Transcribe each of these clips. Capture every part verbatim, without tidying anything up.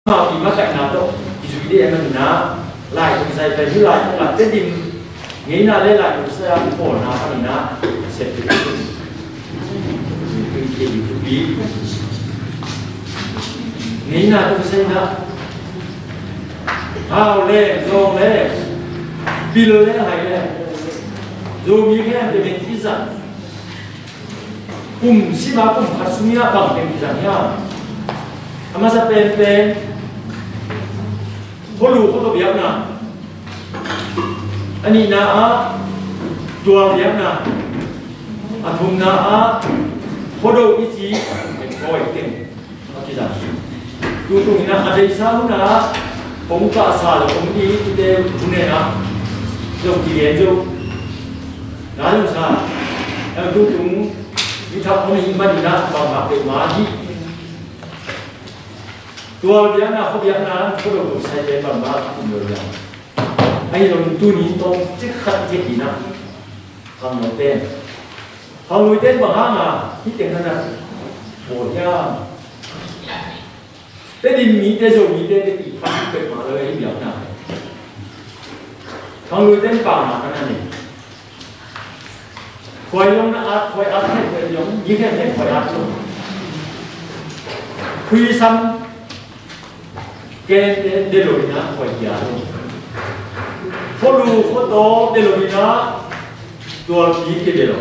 Amau i makaihna tawh kizui ding ahih manin ah, lai tawh kisai pen hih lai tawh Tedim ngeina le lai tawh kisai a kipawlna panin ah sep ding. Ngeina tawh kisai in ah, hau le, zawng le, pil le, hai le, Zomi khempeuh in i zat. Kum sim a kum khat sung in ah bang teng kizang hiam? A masa penpen, khualu khuataw biakna. A nihna ah tual biakna. A thumna ah khuado i ci, khawi teng a kizang. Tutung in ah a deihsa hun ah hong kahsa lo, hong ding i tute hun in ah zong kigen zo. Na zong sa, tutung i thak hong hih manin ah bang hak peuhmah hi. Tual biakna, khua biakna, khuado kum sai pen bangmah a um lo hiam? Ahi zongin tuni in tawm cik khat i thei ding ah, khangnote, khangnoite in bang hang a hih teng na na bawl hiam? Tedim mite, Zomite, te i phat peuhmah lo hi biakna. Khangnoite in pamna ka na nei. Khuai zong na at, khuai at, khuai zong, mi khempeuh khuai at zong. Khuisam kente bia lo in ah khuai kia zong. Khualu khuataw bia lo in ah tualpi kia bia lo.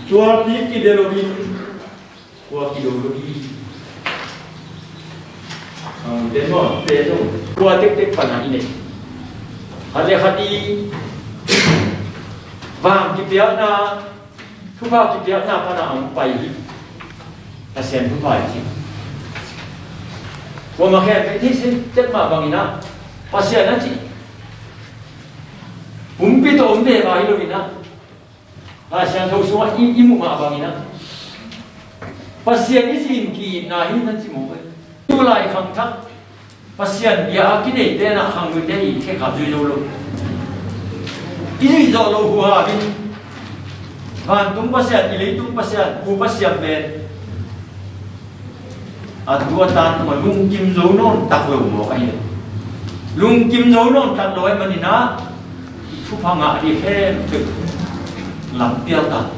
Tualpi kia bia lo in kua kido lo hi. Ang, den maw, den maw. Kua tektek pan a i nei. Khat le khat i vang kipiakna, thupha kipiakna pan a hong pai hi. Pasian thupha hi. Kuamah khempeuh i theihsiam tek mah bangin ah, Pasian a cih pumpi tawh om ve mah hi lo in ah, Lai Siangtho sungah i, i muh mah bangin ah, Pasian i sin ki-itna hi nan ci mawk hi. Tu lai khangthak Pasian bia a kineite in ah khangnoite i khekhap zui zo lo. I zuih zawh loh huhau in, vantung Pasian, i leitung Pasian, Pu Pasian pen a thu a tan tungah lungkim zo nawn tak lo mawk ahi. Lungkim zo nawn tak lo ahih manin ah, i thupha ngah ding khempeuh lampial ta.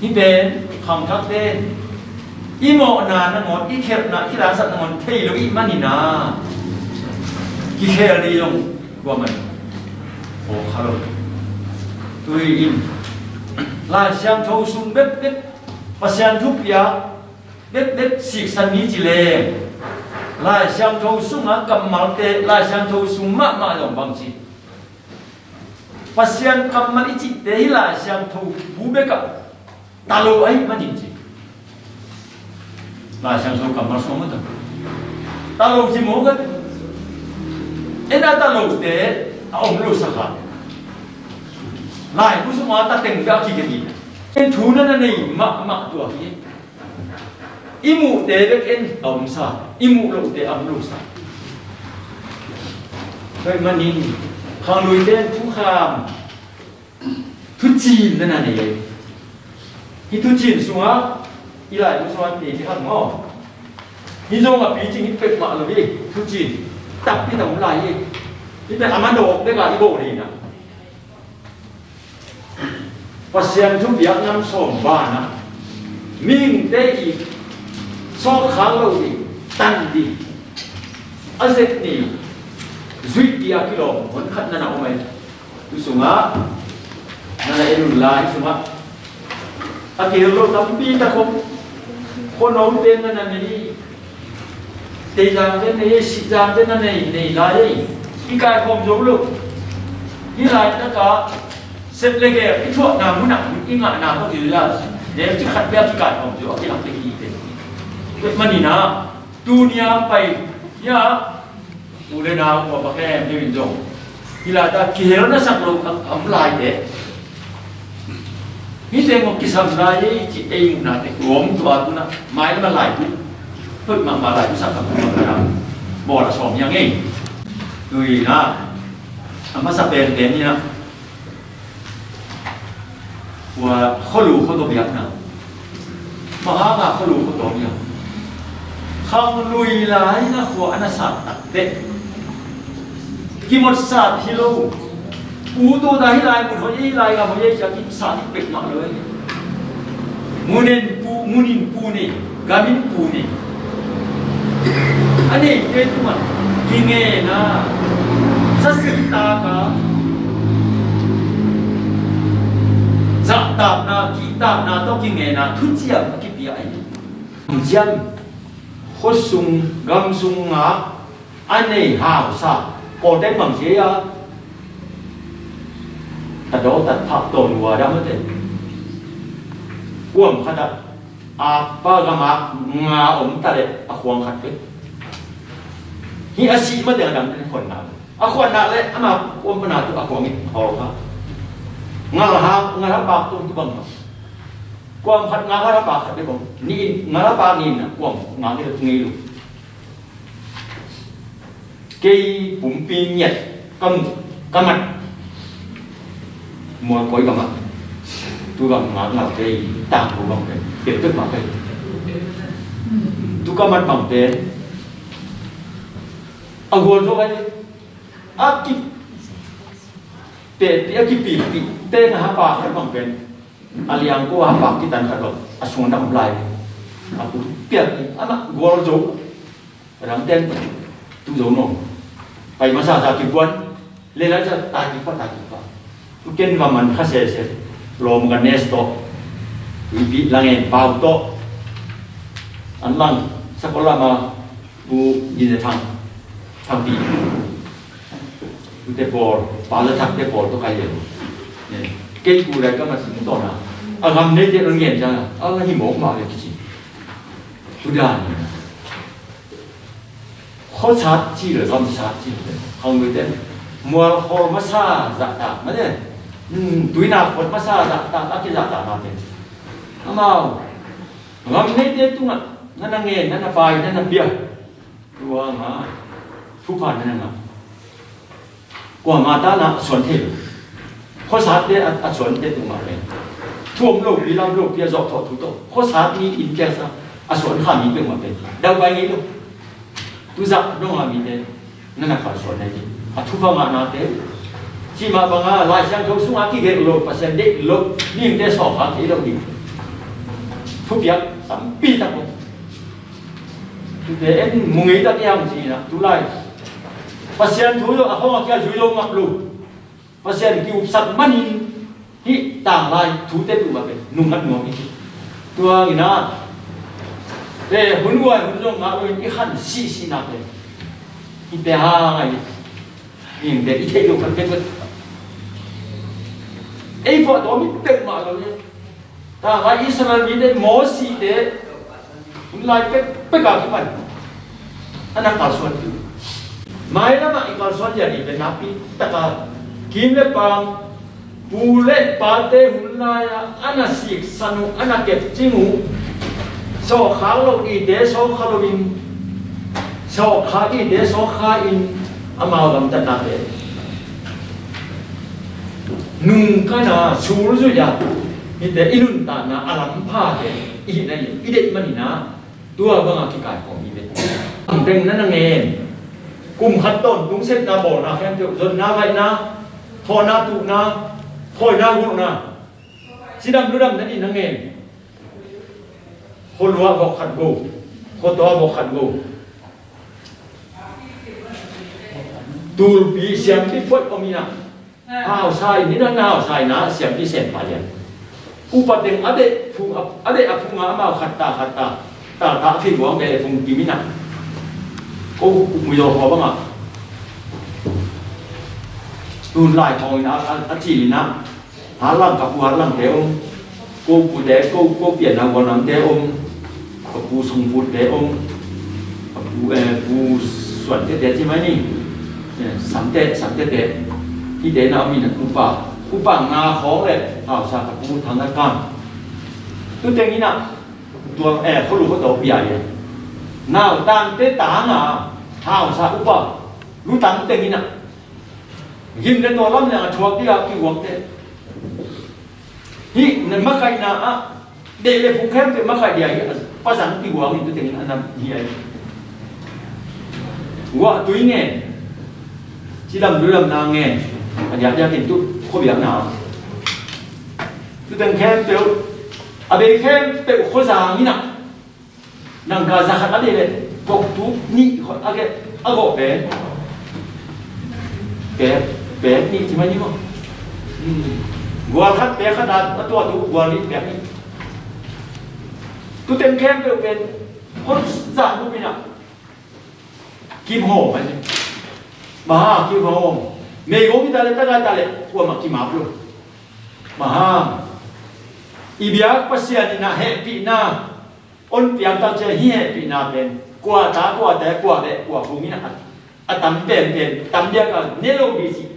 Hih pen khangthakte in i mawhna nangawn, i khelhna, i kilangsak nangawn thei lo i hih manin ah, kikhel ding zong kuamah in hawk kha lo. Tui in Lai Siangtho sung bekbek, Pasian thupiak bekbek siksan ni ci leng, Lai Siangtho sungah kammalte, Lai Siangtho sung mahmah zong bang ci, Pasian kammal i cihte hih Lai Siangtho bu bekah ta lo ahih manin ci. Lai Siangtho kammal sung mah ta, ta lo ci mawk a. En a ta lote a om lo sa kha. Lai bu sungah ta teng bek a kikhen hi. En thu na na nei mahmah tua hi. I muhte bek en a om sa, i muh lohte a om lo sa. Tua ahih manin khangnoite in thukham, thucin na na nei. Hih thucin sungah i laibu sungah te khat maw, hih zong a picing hi peuhmah lo hi. Thucin takpi tak om lai hi. Hih pen a manawk bek a i bawl hi na. Pasian thupiak nam sawm banah mihingte i sawlkhak loh ding, tan ding, a zet ni zuih ding a kilawm hun khat na na om ahi. Tu sungah na na en un la, hih sungah a kihel lo tampi tak om. Khuanote na na nei, Teizangte nei, Sihzangte na nei, nei lai ei. I kaikhawm zo lo. Hih laitakah sep le gel i thuahna munah i ngahna khawng i la, nem ci khat bek i kaikhawm zo a kilak te hi te. Tua ahih manin ah tuni a pai hiah u le nau, kuamah khempeuh in zong hih laitak kihel na sak lo a om laite, hihte maw kisam lai ei cih ei muhnate kuam tua tuna mailam a laibu, hoih mahmah laibu sak a, kuamah ka dam bawl a sawm hiang ei. Tui na a masa penpen ni na, khualu khuataw biakna. Bang hanga khualu khuataw biak? Khang lui lai na khua a na sat tak teh kimot sat hi lo. U tu ta hi lai, mun hoih hi lai, ngam hoih hi, cia ki sat hi pek mah lo. Munin pu, munin pu nei, gamin pu nei. A neite tungah kingena, sasik taka zahtakna, kihtakna tawh kingena thuciam a kipia ahi. Ciam, khuasung, gamsung ngak a nei hausa, kawlten bang cia, tadaw tatphah tawn ua dam a te. Kuam khat ah akpa gamak nga om ta leh a khuang khat pek. Hih a sih mateng a dam ten khuannak. A khuannak leh ama kuam pana tu a khuang in hawl kha. Ngalha, ngalha pak tung tu bang ma. Kuam khat ngalha pak khat pek om. Nih in, ngalha pak nih in a kuam ngak in a tu ngei lo. Kei pumpi ngiat ka muh, ka mat. Mual koi ka mat. Tu bang ngak ngak kei, tang tu bang kei. Pek pek bang kei. Tu ka mat bang pen. A gual zo kei. A ki, te, te, a kipilpil. Te na ha pa khat bang pen. A liang ko ha pa kitan khat bang. A sung dam lai. A pu piak. Amah gual zo. Rang ten tu zo nong. Pai masa sa kipuan. Lela sa ta kipa, ta kipa. Tu ken va man kha sese. Lom ka nes to. Ipi lang en pau to. An lang sa ko lama bu ni ne thang. Thang pi. Tu te bol, pa la thak te bol to kai le. Kei ku lai ka ma sing to na. A gam nei te ron ngen ja. A la hi mo ma le kici. Tu dan. Khuasat ci le gamsat ci le. Hong lui ten. Mual khawl masa zahtak mah le. Tuinak khuat masa zahtak a kizahtak mah ten. Amau. Gam neite tungah. Na na ngen, na na pai, na na pia. Tua mah. Thupha na na ngah. Kuamah ta na a suan thei lo. Khuasat te a, a suan te tung mah pen. Thu om lopi lam lopi a zawh thawh thu tawh. Khuasat mi in kiasa a suan kha mi peuhmah pen. Daupai ngei lo. Tuzak dong a mi te. Na na kal suan nei. A thupha ngah na te. Cimah banga Lai Siangtho sunga kigelh lo, Pasian deih lo. Mihingte sawh kha thei lo ding. Thupiak tampi tak lo. Tute en mu ngei tak hiam ci-in ah, tulai Pasian thu lo a khong a kia zui lo ngap lo. Pasian ki-upsak manin hih tanglai thute tu mah pen nunghat nuam hi. Tua in ah, eh, hun guai hun zong ngah lo in i khan sihsihna pen. I pe ha ngai. Ning te i theih lo khan pen. Ei phuah tawm i peuhmah lo le. Tangka Israel mite Mosite hun lai pekpek a kipan a na kalsuan tu. Mailamah i kalsuan zia ni pen nakpi taka kim le paam, pu le pate hun lai-a a na siksan uh, a na kepcing uh, sawhkhak lo ite sawhkha loin, sawhkhak ite sawhkha in amau gamtatnate nungkana sulzuih a, hite i nuntakna a lamphate i hihna in i deih manin ah tua banga kikaikhawm hi ve. Amteng na na ngen, kum khat tawntung sepna bawlna khempeuh, zonna vaihna, thawhna tuhna, thawina gulhna, cidam ludam na dih na ngen. Khualuah vok khat go, khuataw vok khat go. Tulpi siampi phoih om inah, hausa in, inah na hausa inah siampi sem pah lian. Upa teng a beh phung, a beh a phunga amau khatta khatta, talta a khei buang beh phung kim inah. Ko muidaw khaw bangah tun lai khawng inah a, a, a cil inah. Harlang, ka pu Harlangte om, ko pute, ko, ko pianna gualnamte om, ka pu Sungputte om, ka pu, eh, pu Suantete ci mai ni, eh, Samte, Samtete, hihte na om in upa, upa nga khawng le hausa ka pu Thang Ngat Kam. Tu teng inah tua, eh, khualu khuataw pia in nautangte tanga hausa upa lutang teng inah gim le taw lam le a thuak dih a kiguakte. Hih na makaihna ah deih le phung khempeuh makaih dia hi a, pazang kiguak in tu tengin a nam hi a hi. Guahtui ngen, cidam ludamna ngen, a diakdiakin tu khuabiakna, tu teng khempeuh, a bei khempeuh khuazang in ah, nangka za khat a bei leh gawh tuk nih khat a gawh, a gawh pen pek, pek nih ci mai ni maw? Gual khat pek khat a, a tua tu gual nih pek nih. Tu teng khempeuh pen khuazang bup in ah kimhawm a hi. Bang hang kimhawm? Meigong hi ta leh, takai ta leh kuamah kimap lo. Bang hang? I biak Pasian in ah hehpihna hong piak tak ciang, hih hehpihna pen kua ta, kua te, kua beh, kua phung in ah a tam penpen, tam biak a ne lo ding cih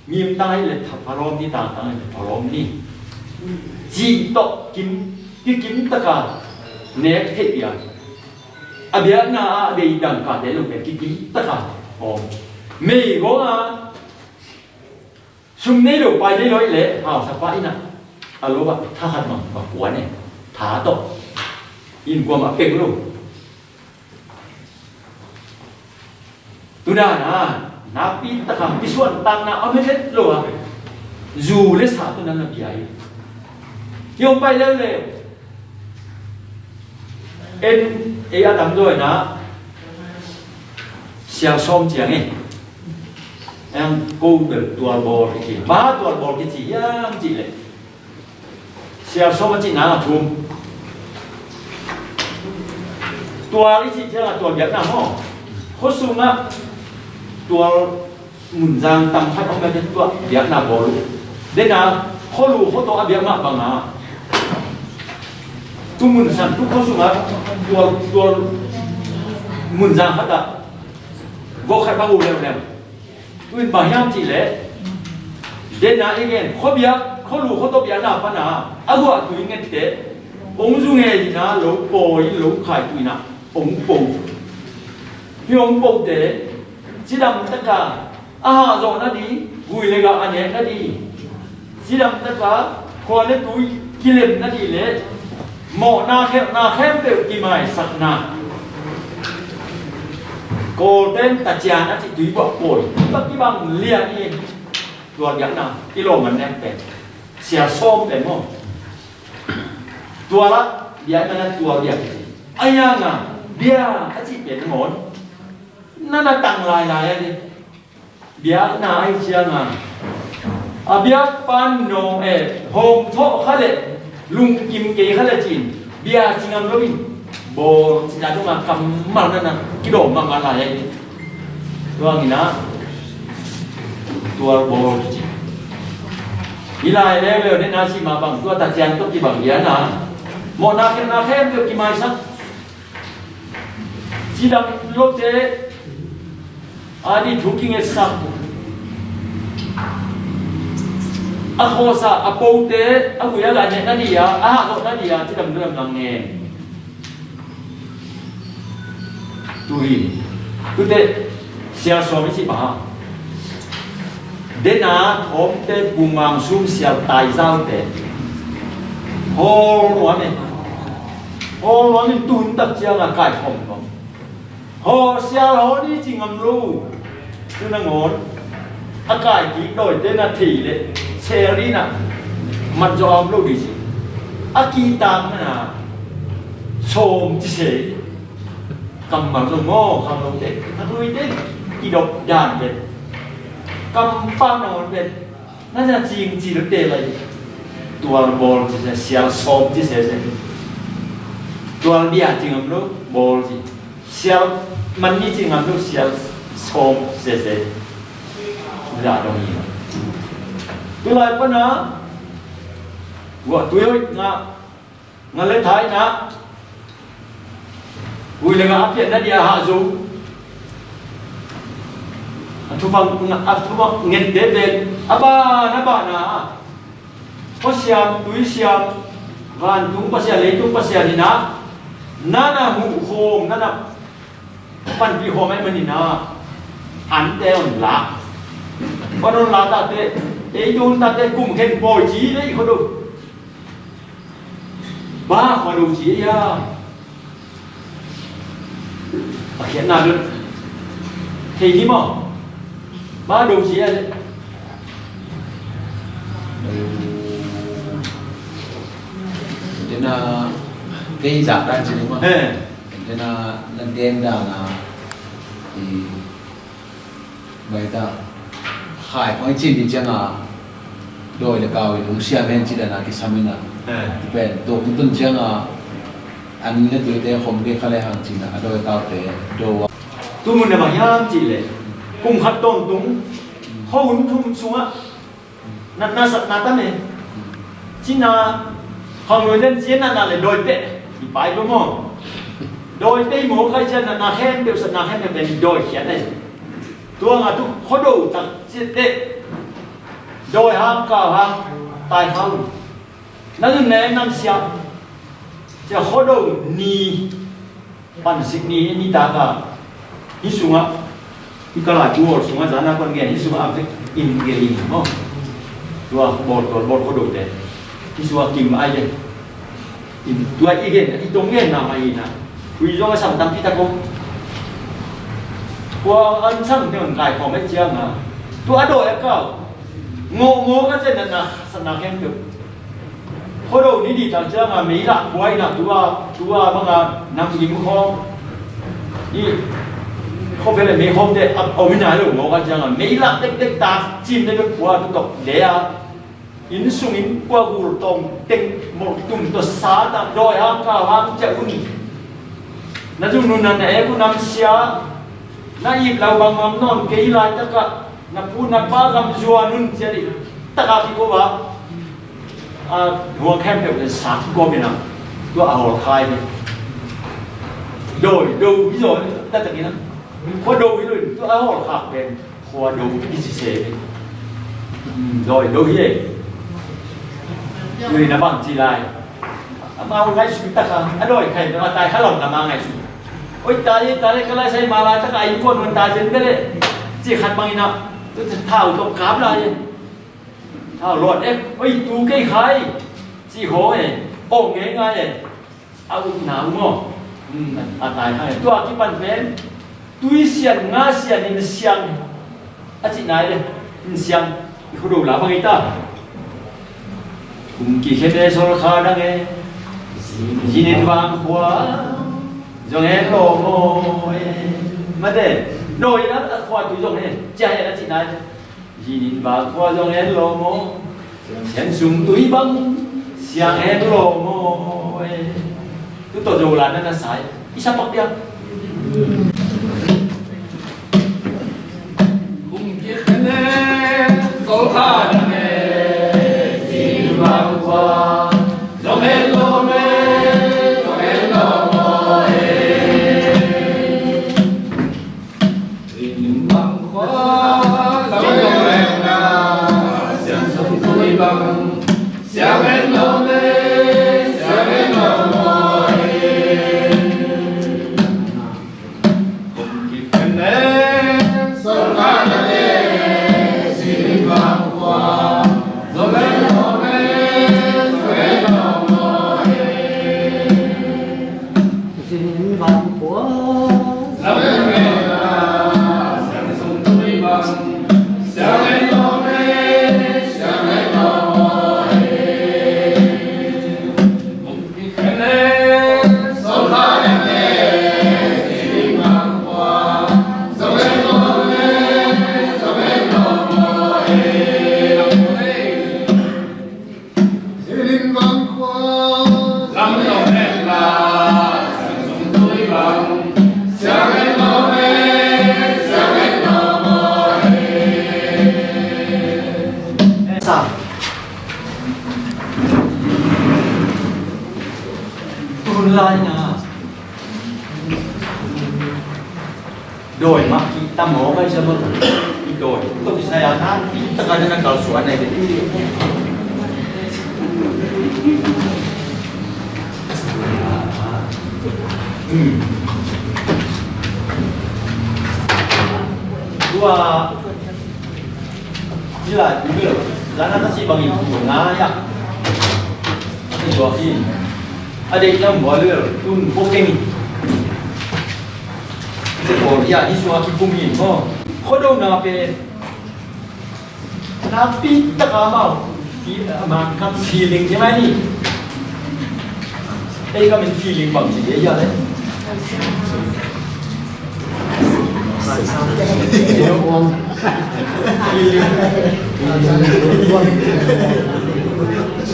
ngimtang ahih leh tha phalawm ni, tangtang ahih leh phalawm ni cih tawh kim, kikim taka nek theih pian. A biakna ah a bei dangkate lo pen kikim taka hawm. Meigong ah sum nei lo, pai nei lo ahih leh hausapa in ah a lo ah tha khat bang va kuan e, tha tawh. Innkuan ah pek lo. Tudan a nakpi taka kisuantakna a om het lo a, zu le sa tawh na na bia hi. Hih hong pai leuleu. En, ei a tamzaw in ah sial sawm ciang e. Eng ko bel tualbawl kici. Bang tualbawl kici hiam cih leh, sial sawm a cihna a thum. Tual i cih ciangah tual biakna maw? Khua sungah tual munzang tam khat om mah, tua biakna bawl uh. Dena khualu khuataw a biak mah bangah, tu munsan tu khua sungah tual, tual munzang khatah vok khat bang uh leuleu. Tu in bang hiam cih leh, dena i gen, khuabiak, khualu khuataw biakna pana a guahtui ngette, hong zu ngei in ah lo pawi, lo khaitu in ah hong po. Hih hong pote cidam taka a hahzawh nading, gui le gah a nek nading, cidam taka khua le tui kilem nading le mawhna khelhna khempeuh kimaisakna. Kawlten tacian a cih tuibuah pawi, tua kibang lian i tual biakna i lawm a nek pen sial sawm pen maw? Tual ah biakna, tual biak a hi a, bia a cih pen maw, na na tang lailai a hi. Biakna ahih ciangin a biakpa in nawng e, hawm thawh kha leh, lungkim kei kha leh ci-in bia ci ngam loin bawl cihna dongah kammal na na kidawm mahmah lai ahi. Tua hangin ah tual bawl ci. Hih lai leuleu dena cih mah bang, tua tacian tawh kibang lian a, mawhna khelhna khempeuh kimaisak. Cidam lote a ding thu kingetsak, a khawsa a pote a gui a gah nek nading a, a hahzawh nading a cidam lo lam ngen. Tu hi, tute sial sawm i cih bang a, dena thawmte, pumang, sum, sial, taizaute hawl nuam e. Hawl nuam in tu hun tak ciangin kaikhawm nuam. Haw sial haw ni ci ngam lo. Tu nangawn a kai kik dawite na thei leh sel ding na mat zaw a om lo ding ci. A kihtak na sawm ci se. Kammal zong maw, kham lote, a luite kidop dan pen, kampau nangawn pen na na cing ci lote lai. Tual bawl ci se, sial sawm ci sese. Tual bia ci ngam lo, bawl ci. Sial man ni ci ngam lo, sial sawm sese. Za dong hi. Tu lai pana guahtui hoih ngah, ngah le thaina, gui le gah a pian nading a hah zo. A thupha, a thupha ngente pen a ban a ban a, khuasiam, tuisiam, vantung Pasian, leitung Pasian in ah na na huh khawm, na na panpih khawm ahih manin ah, ante hong lak, pan hong lak tate, ei tun tate kum khen pawi ci lei kho do. Ba khua do ci ei a. A khiatna dun. Thei ni maw? Ba do ci a le. Tena kei zak dan ci ni maw? He. Tena na den dan a i mai ta khai khong i cin ni ciang a dawi le kau i lungsiam hen ci dan a kisam in a. He. Pen tua tun ciang a an le tuite khom ke kha le hang cin a dawi kaute do a. Tu mun na bang hiam cih leh kum khat tawntung khuahun thum sungah natna satna tam e. Cina khang lui den cia natna le dawi teh i pai peuh maw? Dawi teh i maw khai cia natna khempeuh satna khempeuh pen dawi khiat e. Tua ngah tu khuado tak cia teh dawi hang kau hang tai hang na zun ne nam sia cia khuado ni Pansik ni, ni taka hih sungah hih ka lai tu awl sungah zana kon gen hih sungah a vek in gen in maw? Tua bawl tual bawl khuado te hih sungah kim ai gen in tua i gen i tong gen na mai ina tui zong a sam tampi tako. Kua an sam te on kai khawm et cianga tua a dawi a kau ngawh ngawh ka cen na na satna khempeuh Khuado ni dih tak cianga meilak buaina tua tua banga nam gim khawng i khuavel le mei khawmte a om ina lo ngawk a cianga meilak dekdek tak cim dekdek khua tutok lea inn sungin kua gul tawng teng molh tum tua sata dawi hang kau hang ciah un. Na zung nun na na ek uh namsia na ip lau bangmam nawn kei laitakah na pu na pa gam zuan un cia dih takah kiko ah a huang khempeuh le sak kikawm ina tua a hawl khai hi. Dawi do hi zaw taktak ina khua do hi lo in tua a hawl khak pen khua do hi sise hi. Dawi do hi e. Tui na bang ci lai. Amau ngaihsut taka a dawi khai a tai kha lam nama ngaihsut. Oi tai tai ka lai sai ma lai taka a innkuan hun tai zen bele. Ci khat bangina tu thau tawh kap lai. Thau luat e oi tu kei khai. Ci haw e aw ngei ngai e. A ut na u maw. A tai khai tua kipan pen. Tui sian nga sian in siang a cih nai le in siang i khudo la bang i ta. Kum kikhen e sol kha dang e zinin vang khua zong e lo maw e mate dawi na a khua tui zong e cia he a cih nai le zinin vang khua zong e lo maw. Sian sung tui bang siang en lo maw e. Tu tawh zo la na na sai i sa pak dia. Kum kik ne sol kha ne si bang kwa zong en lo me zong en lo maw e. Dawi mah ki tam maw kai sa maw. I dawi tuk i saya na i taka na kalsuan ai. Tua Ila, ila, zana ka si bangin tu na ya. Tua in. Ada ilam boleh tun bokeng. Pawl hi a, hih sungah kikum in maw. Khuadona pen nakpi taka amau, i, a, Mangkam feeling hi mai ni. Ei kam in feeling bang ci ding hi a le.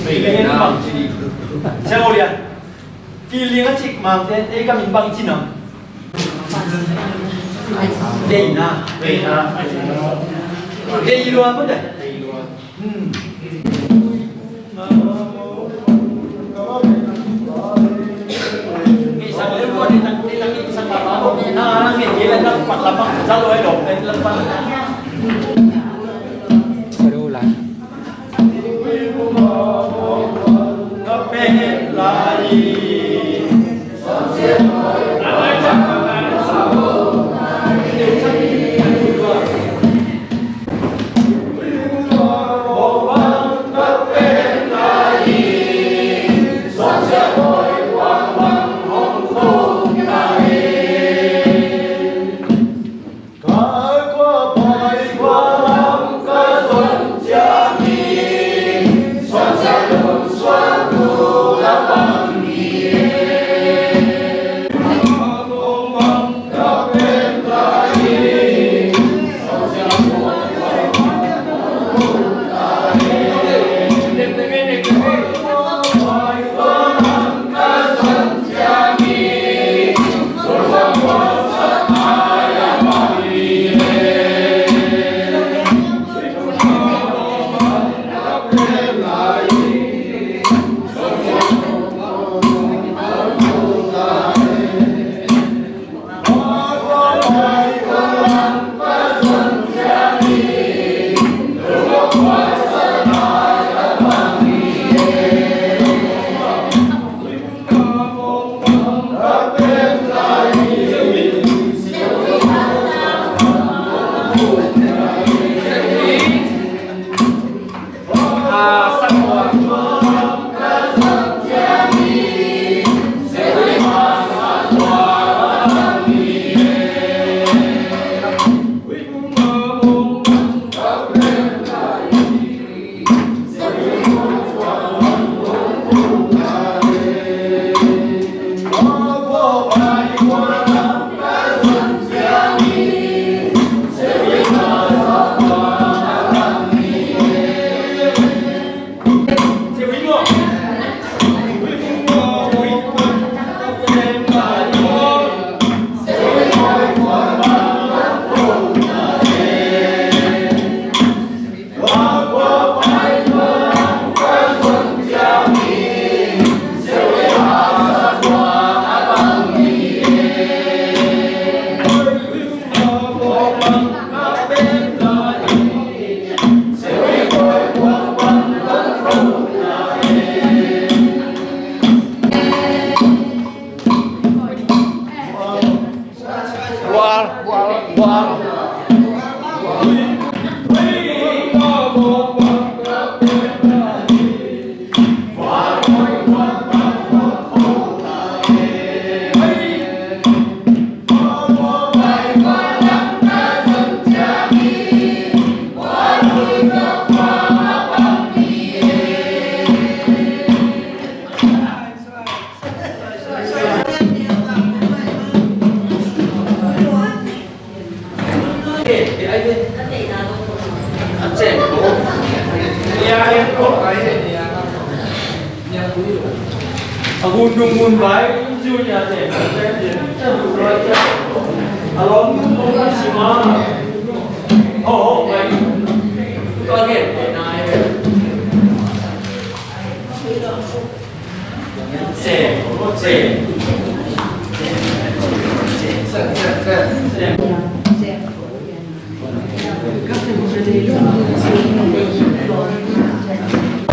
Feeling bang ci ding. Siang Olian. Feeling a cik Mangte, ei kam in bang ci na. Deihna. Deihna. Deih lua maw te. Hmm.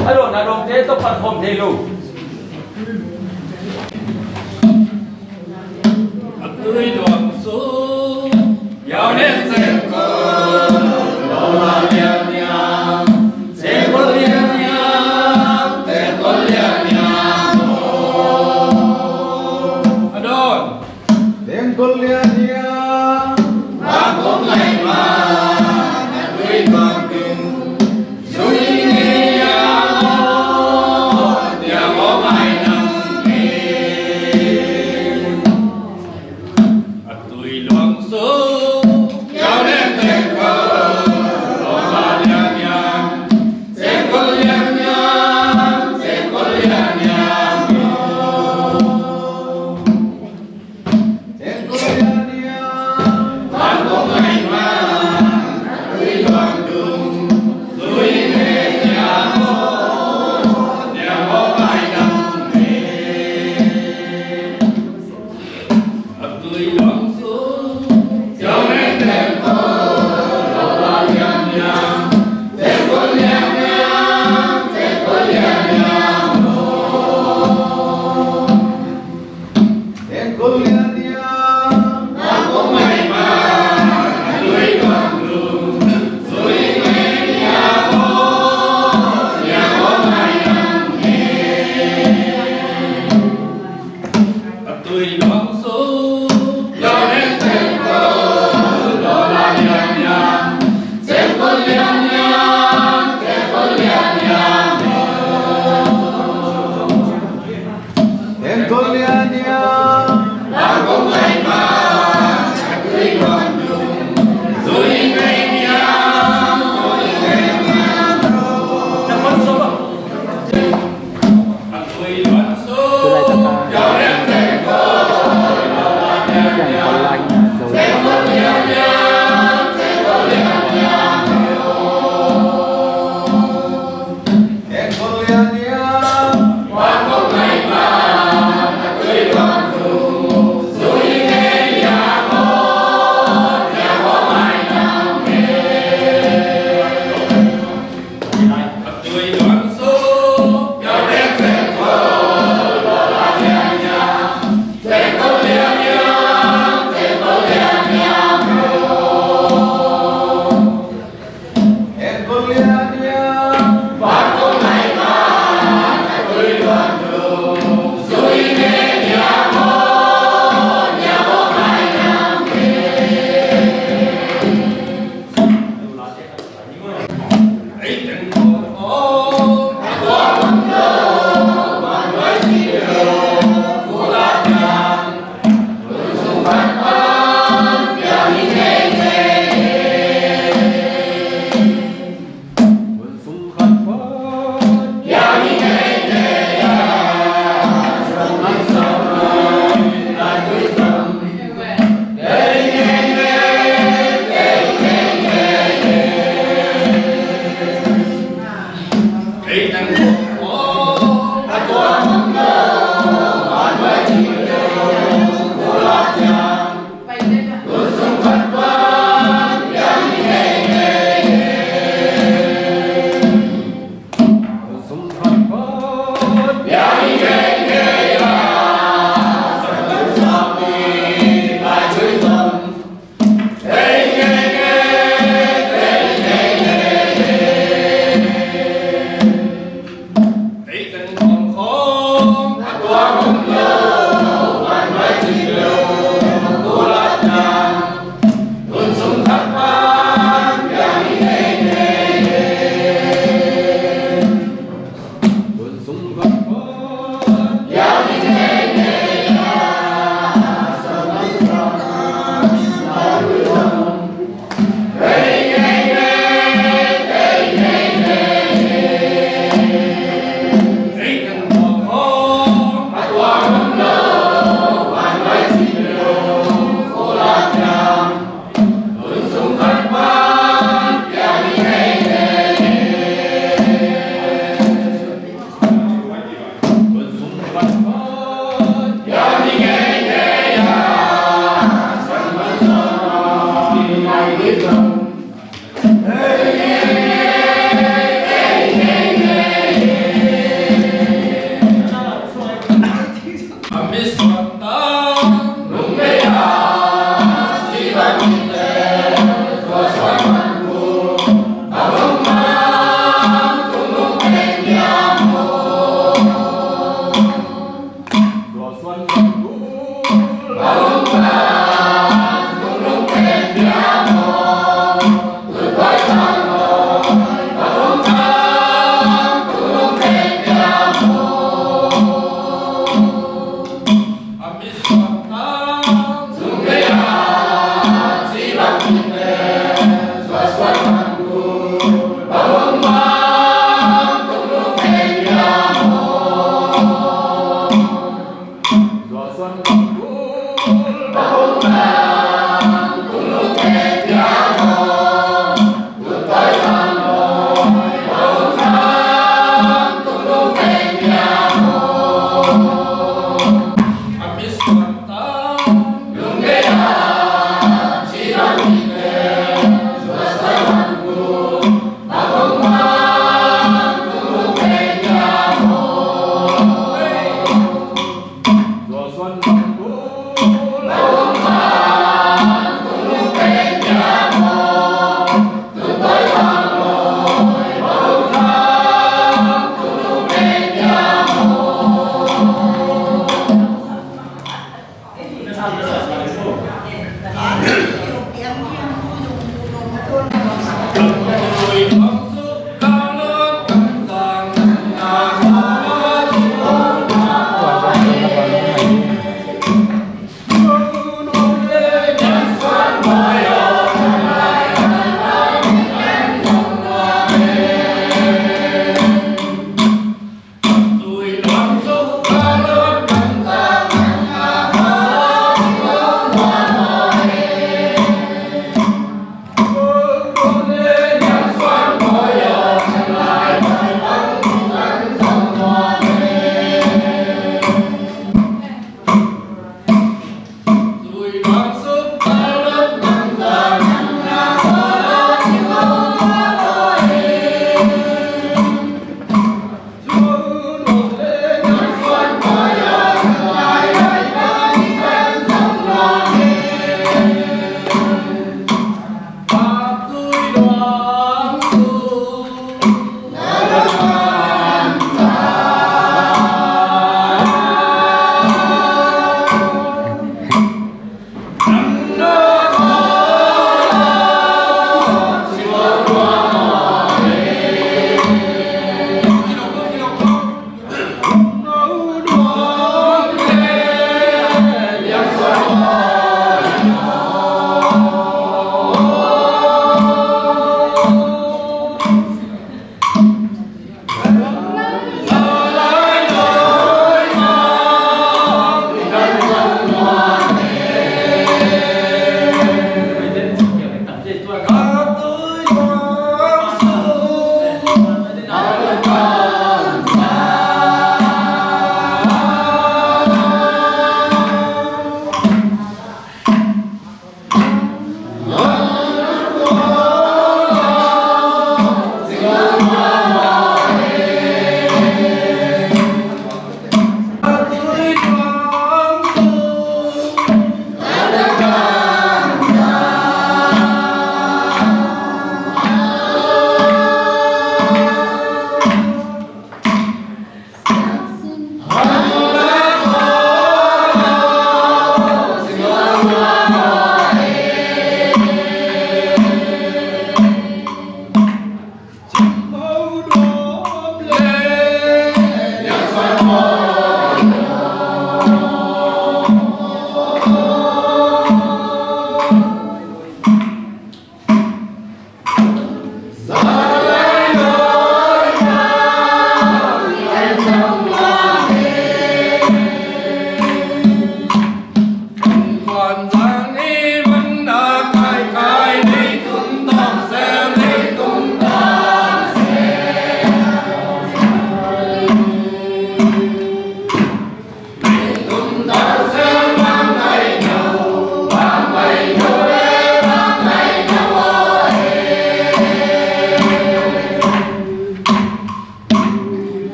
A dawnna dawngte tawh pan khawm thei lo. A dawn. Tengkol lian hiam?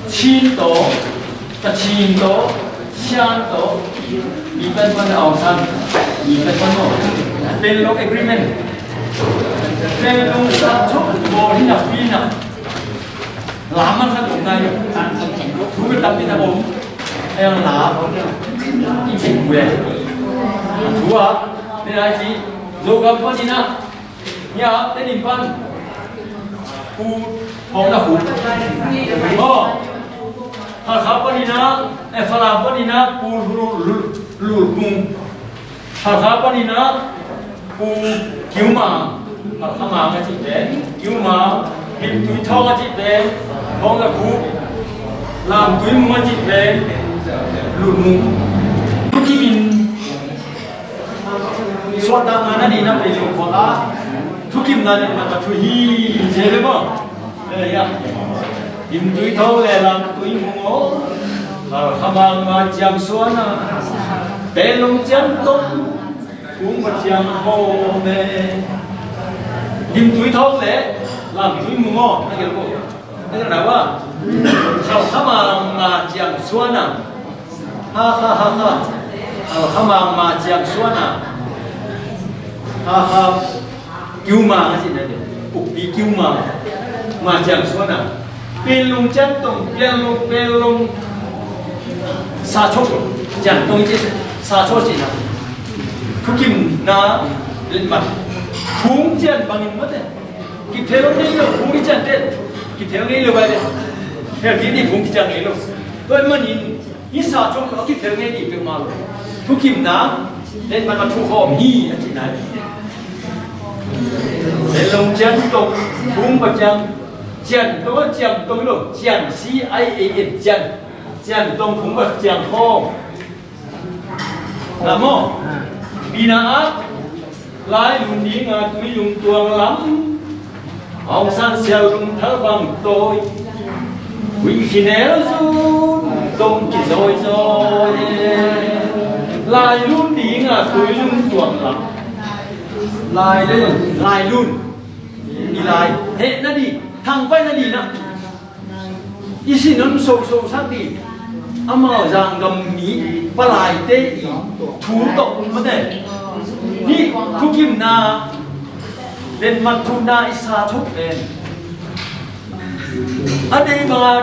Chin tawh, Kachin tawh, Shan tawh, mi pen pan Aung San, mi pen pan maw. Panglong Agreement. Panglong sa chok bawl hi na pi na. Lam man khat om nai lo. Thu ka tam pi na om. Ai ang la. I cik kue. Thu a. Ni lai ci. Zogam pan hi na. Nia, Tedim pan Pu Thawng Na Hu. Oh. Hakha pan hi na, eh, Falam pan hi na Pu Lu, Lu, Lu Kung. Hakha pan hi na Pu Kiu Ma. Hakha Ma ka ci pen Kiu Ma. Limtui Thawng ka ci pen Thawng Na Hu. Lamtui Mung ka ci pen Lu Mung. Kimin Suahtakna na dih na pei zong khua ah thukimna le mata thu hi. Sia le maw? Eh, ya. Limtui Thawng le Lamtui Mung aw. Khamang ma ciang suana. Panglong ciang tong. Kung ma ciang khawm e. Limtui Thawng le Lamtui Mung aw. Na kil ko. Khamang ma ciang suana. Ha, ha, ha, ha. Khamang ma ciang suana. Ha, ha. Kiu Ma a ci na de. Ukpi Kiu Ma. Ma ciang suana. Panglong ciang tong, Panglong, Panglong. Sa chok. Ciang tong ci, sa chok ci na. Thukimna le mata. Phung ciang bangin mate. Kithel ngei lo, phung i ciang te. Kithel ngei lo bai le. Hel kik ni phung kiciang ngei lo. Tua manin, i sa chok lo, kithel ngei ni peuhmah lo. Thukimna, le mata thu khawm hi, a ci nai. Panglong ciang tong, phung pa ciang, ciang tong, ciang tong lo, ciang C I A N, ciang, ciang tong, phung pa ciang khawm. Lam aw. Pi na ah, Lailun ding a Tuilung tuang lam. Aung San Sial Lung Thal Bang Tawi. Hui Khin El Zun tong kizawizawi. Lailun ding a Tuilung tuang lam. Lailun, Lailun. I lai, heh na di, thangpaih na di na. I sin hong soso sak dih. Amau zanggam mi palaite i thu tawh mate. Hih thukimna letmat thukna i sa thuk pen a deih banga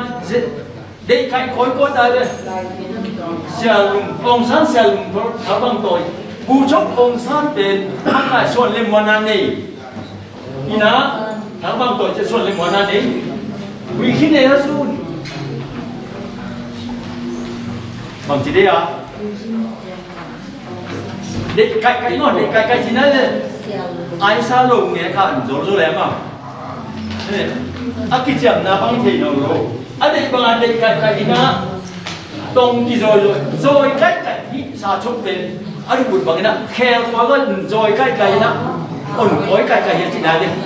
deih kaih kawikawi ta le. Sial Lung, Aung San Sial Lung Thal Bang Tawi. Pu Chok Aung San pen hang lai suan le muana nei. Ina, Thang Bang Tawi cia suan le muana nei. Hui Khin El Zun. Bang ci dei a. Deih kaihkaih maw, deih kaihkaih ci nai le. Aisa lo nge kha an zol zol le maw. A kiciamna bang thei nawn lo. A deih banga deih kaihkaih ina. Tong kizawi zawi, zawi kaihkaih hi sa chok pen. A rukut bangin ah khel kawi kawi zawi kaihkaih in ah on kawi kaihkaih hi a cihna ding.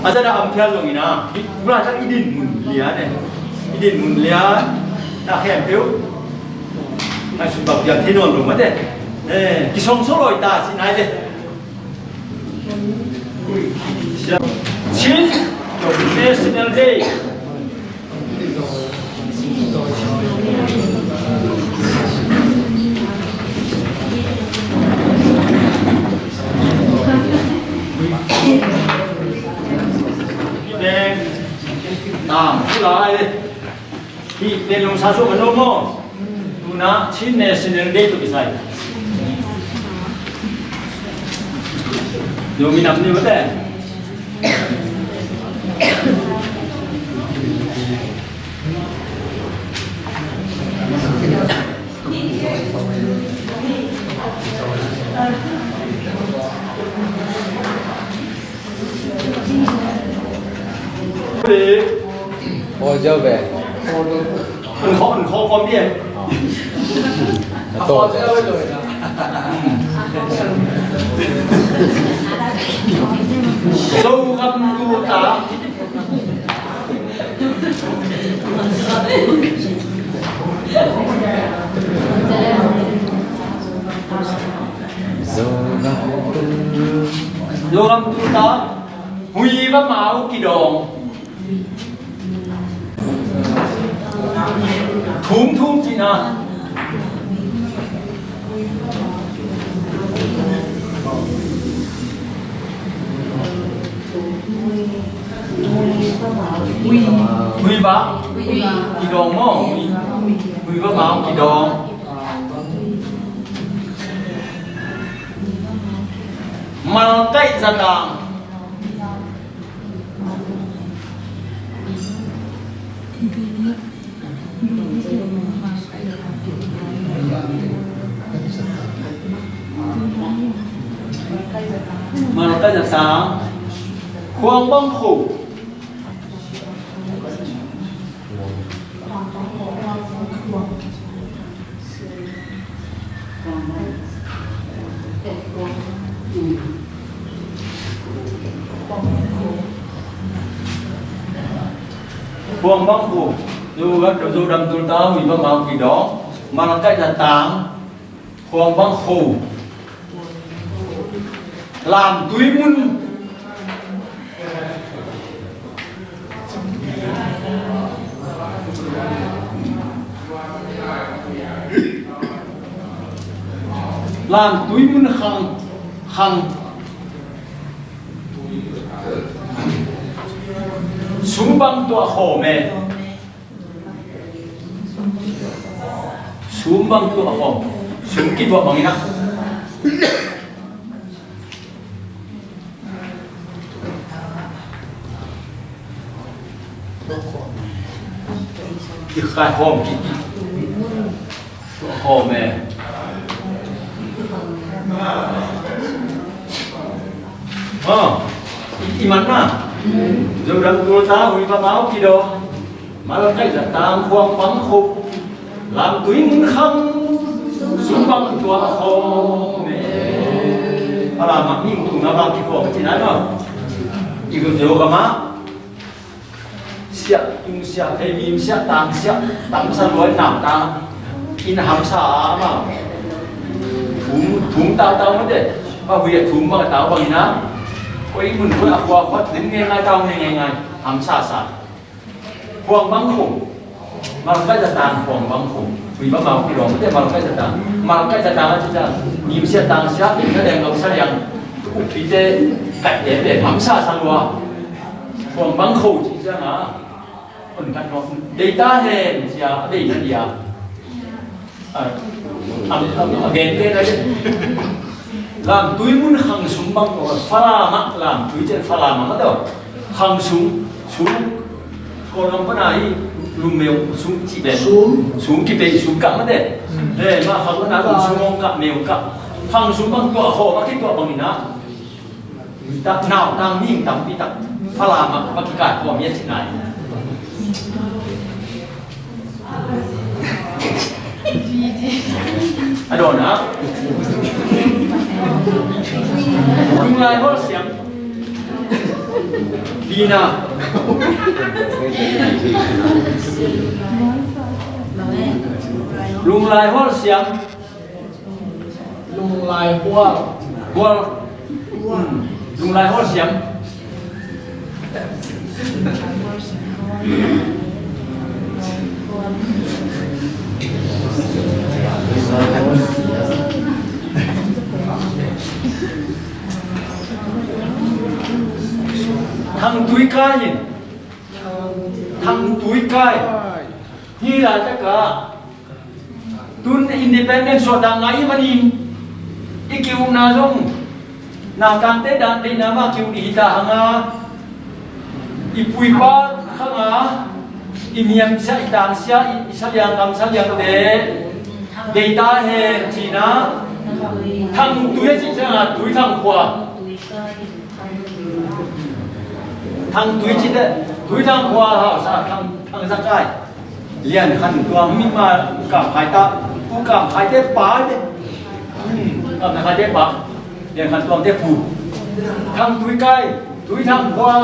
A zat a am phial zongin ah i dinmun lian e. I dinmun lian na khempeuh a sut bang piang thei nawn lo mate. Kisongso lawi ta cihna ding. Chin National Day. Beng tam lai. Hih pen lungsa suak ka nuam maw? Tuna Chin National Day tawh kisai. Zomi nam ni mate. Oi, Joe ve. Ui, khawm, ui, khawm, khawm đi. Tua. Zogam tu ta. Zogam tu ta. Hui va mau kidong. Thum, thum cihna. Hui va kidawng maw? Hui va mau kidawng. Malkaih zatang. Malkaih zatang. Khuang bang kho. Khuang bang kho. Zo dam tul ta, hui va mau kidawng. Malkaih zatang. Khuang bang kho. Lamtui mun. Lamtui mun khang, khang. Sum bang tuah khawm e. Sum bang tuah khawm. Sum kituah bangin ah. Kikhai khawm, ki, ki, khawm e. Ah, i, i man na. Zo dam tul ta, hui va mau kidawng. Malkaih zatang, khuang bang kho. Lamtui mun khang. Sum bang tuah khawm e. Pala mak ning tung na bang kikhuang cihna no. I gu zo ka ma. Siah, tung siah, thei mim siah, tang siah, tang sa luai nam ta. In hamsa a ma. Thum, thum ta ta ma de. Ba hui a thum bang ta bang ina. Koi mun koi a khua khua thum ngai ngai ta ngai ngai ngai. Hamsa sa. Khuang bang kho. Malkaih zatang khuang bang kho. Hui va mau kidawng te malkaih zatang. Malkaih zatang a ci ciang. Mim siah tang siah, mim sa liang, gam sa liang. Ukpite, kaihte, te hamsa sa lua. Khuang bang kho ci ciang a. Kon kat nuam. Dei ta hen cia, dei na dia. A, a, a, a gen te na dia. Lamtui mun khang sum bang ko, Falam ah lamtui cian Falam ah ma tawh. Khang sum, sum. Ko lam pana hi, lum meu, sum ci pen. Sum. Sum ki pen, sum kah ma te. Hmm. Eh, ma khang pana lum sum ong kah, meu kah. Khang sum bang tuah khawm a kituah bangin ah. Dak nau tang ming tampi tak Falam ah va kikal khawm hi a ci nai. A dawn ah. Lunglai Hual Siam. Dina. Lunglai Hual Siam. Lunglai Hual. Hual. Hmm. Lunglai Hual Siam. Thang Tui Kai in. Thang Tui Kai. Hi laitak ah. Tun independence suahtak ngai i manin i ki-ukna zong nautangte dan deihna mah ki-uk i hi ta hang a, i puipa khang a, i niamsia, i tangsia, i, i saliang, gam saliangte dei ta hen cihna. Thang Tui a cih ciangin Tui Thang khua. Thang Tui cih teh, Tui Thang khua hausa, Thang, Thang Za Kai. Lian Khan Tuang, mi ma Kam Khai ta, Pu Kam Khai te pa te. Hmm, Kam Khai te pa. Lian Khan Tuang te pu. Thang Tui Kai, Tui Thang khua,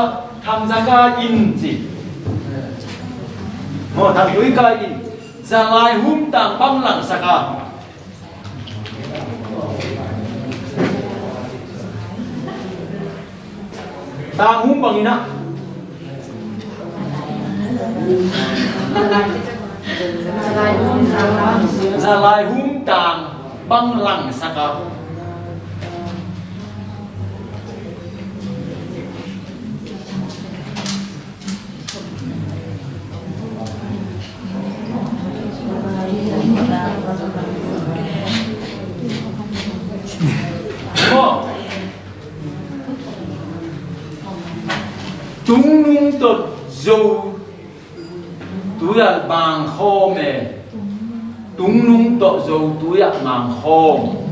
Thang Za Kai in ci. Maw, Thang Tui Kai in. Za Lai Hum tang bang langsak a. Tang Hum bangin ah. Zalai humtang bang langsak a. Tungnung tawh zo tui-ah mangkhawm e. Tungnung tawh zo tui-ah mangkhawm.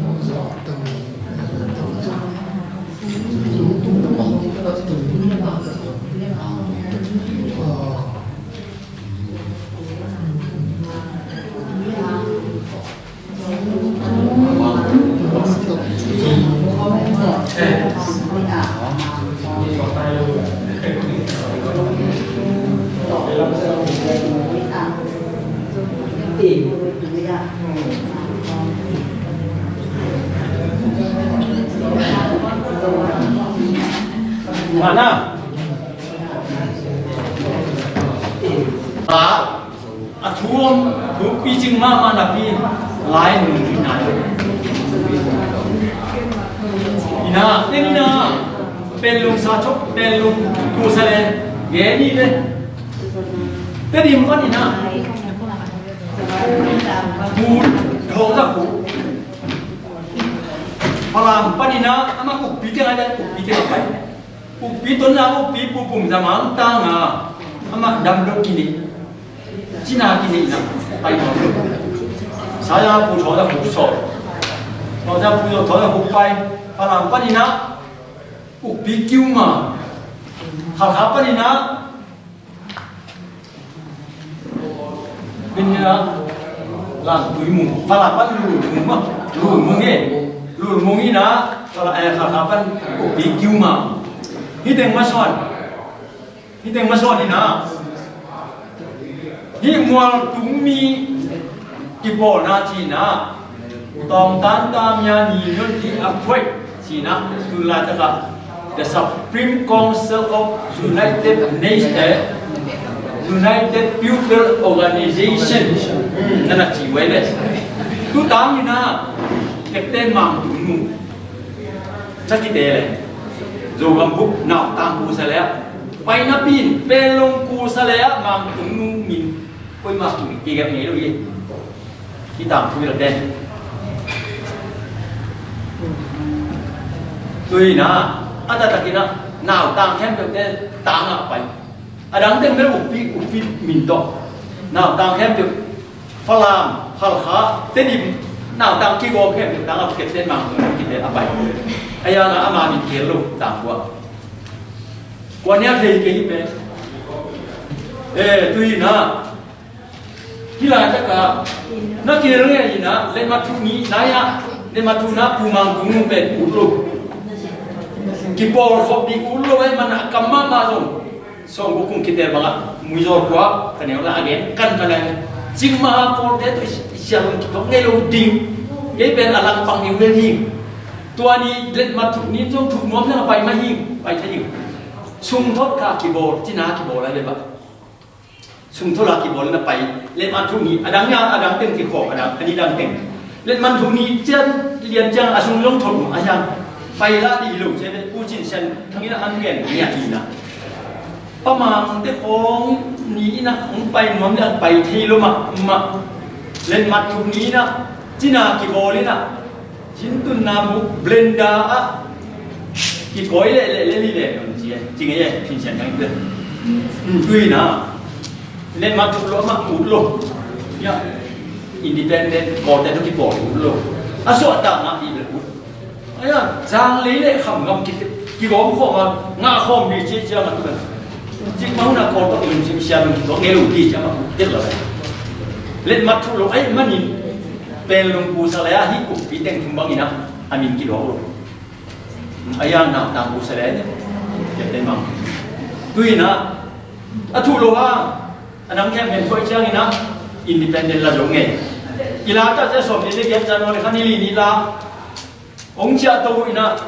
Mana? A thu om, thupi cing mahmah napi lai nung hi nai. Ina, teng ina, Panglong sa chok, Panglong tu sa le, gen ni le. Tedim pan ina. Pu Thawng Za Khup. Falam pan ina, amah Ukpi teng a, Ukpi teng a pai. Ukpi tonna Ukpi Pu Pum Za Mang tang a, amah dam lo kini. Cina kini na, pai lo. Saya Pu Thawng Za Khup sawt. Thawng Za Pu, Thawng Za Khup pai. Falam pan ina, Ukpi Kiu Ma. Khalkha pan ina, Bin ina, Lam Tui Mung, Falam pan Lul Mung ma, Lul Mung e, Lul Mung ina, Fala, eh, Khalkha pan Ukpi Kiu Ma. Hi teng ma suan, hi teng ma suan ina. Hi mual tung mi kipawlna cina. Tawngtan tamia ni nun ti a phuai cina, tun laitakah the Supreme Council of United Nations, United People Organization, nana ci wai le. Tu tang ina, Captain Mang Tung Nu. Cakite le. Zogam buk nau tang ku sa le. Pai na pin, Panglong ku sa le, Mang Tung Nu min. Koi mas tu ki gap ngei lo ye. Kitang thui la den. Tui na, a taktak ina, nautang khempeuh te tang ah pai. A dang teng bel Ukpi, Ukpi min tawh. Nautang khempeuh, Falam, Khalkha, Tedim, nautang kigawm khempeuh tang ah Captain Mang Tung Nu kite a pai. A yang a ama min kel lo, tang kua. Kua nia thei kei hi pe. Eh, tui na. Hi laitakah na kihel ngei ina, letmat thuh ni nai-ah, letmat thuhna Pu Mang Tung Nu pen ut lo. Kipawl khop ding ut lo, eh, man a kam mahmah zong. Sawm guk kum kitel bangah, Muizawl khua, ka neu lah a gen, kan ka lai. Cikmah a Kawlte tawh i sialong kipawl ngei lo ding. Kei pen a langpang ni uh hi. Tua ni letmat thuh ni zong thuh nuam na pai mah hi, pai thei hi. Sung thot ka kibawl, cina kibawl lai le bah. Sung thot a kibawl na pai, letmat thuh ni, a dang nia, a dang teng kikhawm, a dang, a ni dang teng. Letmat thuh ni cian, lian ciang a sung long thot a hiam. Pai la di lo, cia be, Pu Cin Sian, thang ina an gen, nia hi na. Pa Mang te khawng ni ina, hong pai nuam nia, pai thei lo mah, mah. Letmat thuh ni ina, cina kibawl ina. Cin tunna mu blender ah kikawi leh leh leh li leh nong ci e. Ci ngei e, Cin Sian Thang in. Tui na. Letmat thuh lo mah ut lo. Ya. Independent Kawlte tawh kipawl ut lo. A suahtakna i leh ut. Aya, zanglei leh khamgam ki, kigawm khawm a, ngah khawm ni ci ciang a tu kan. Cikmah hun a Kawl tawh lungsim sia lungsim tawh ngei lo ti ciang a ut tel lo. Letmat thuh lo ai manin. Panglong ku sa le a hi Ukpi teng thum bang ina, a min kidaw lo. A yang na tang ku sa le ne. Captain Mang. Tui na. A thuh lo ha. A nang khem khem thuai ciang ina. Independent la zo ngei. I la ta cia sawm ni le giat January kha ni li ni la. Hong ciah to ina.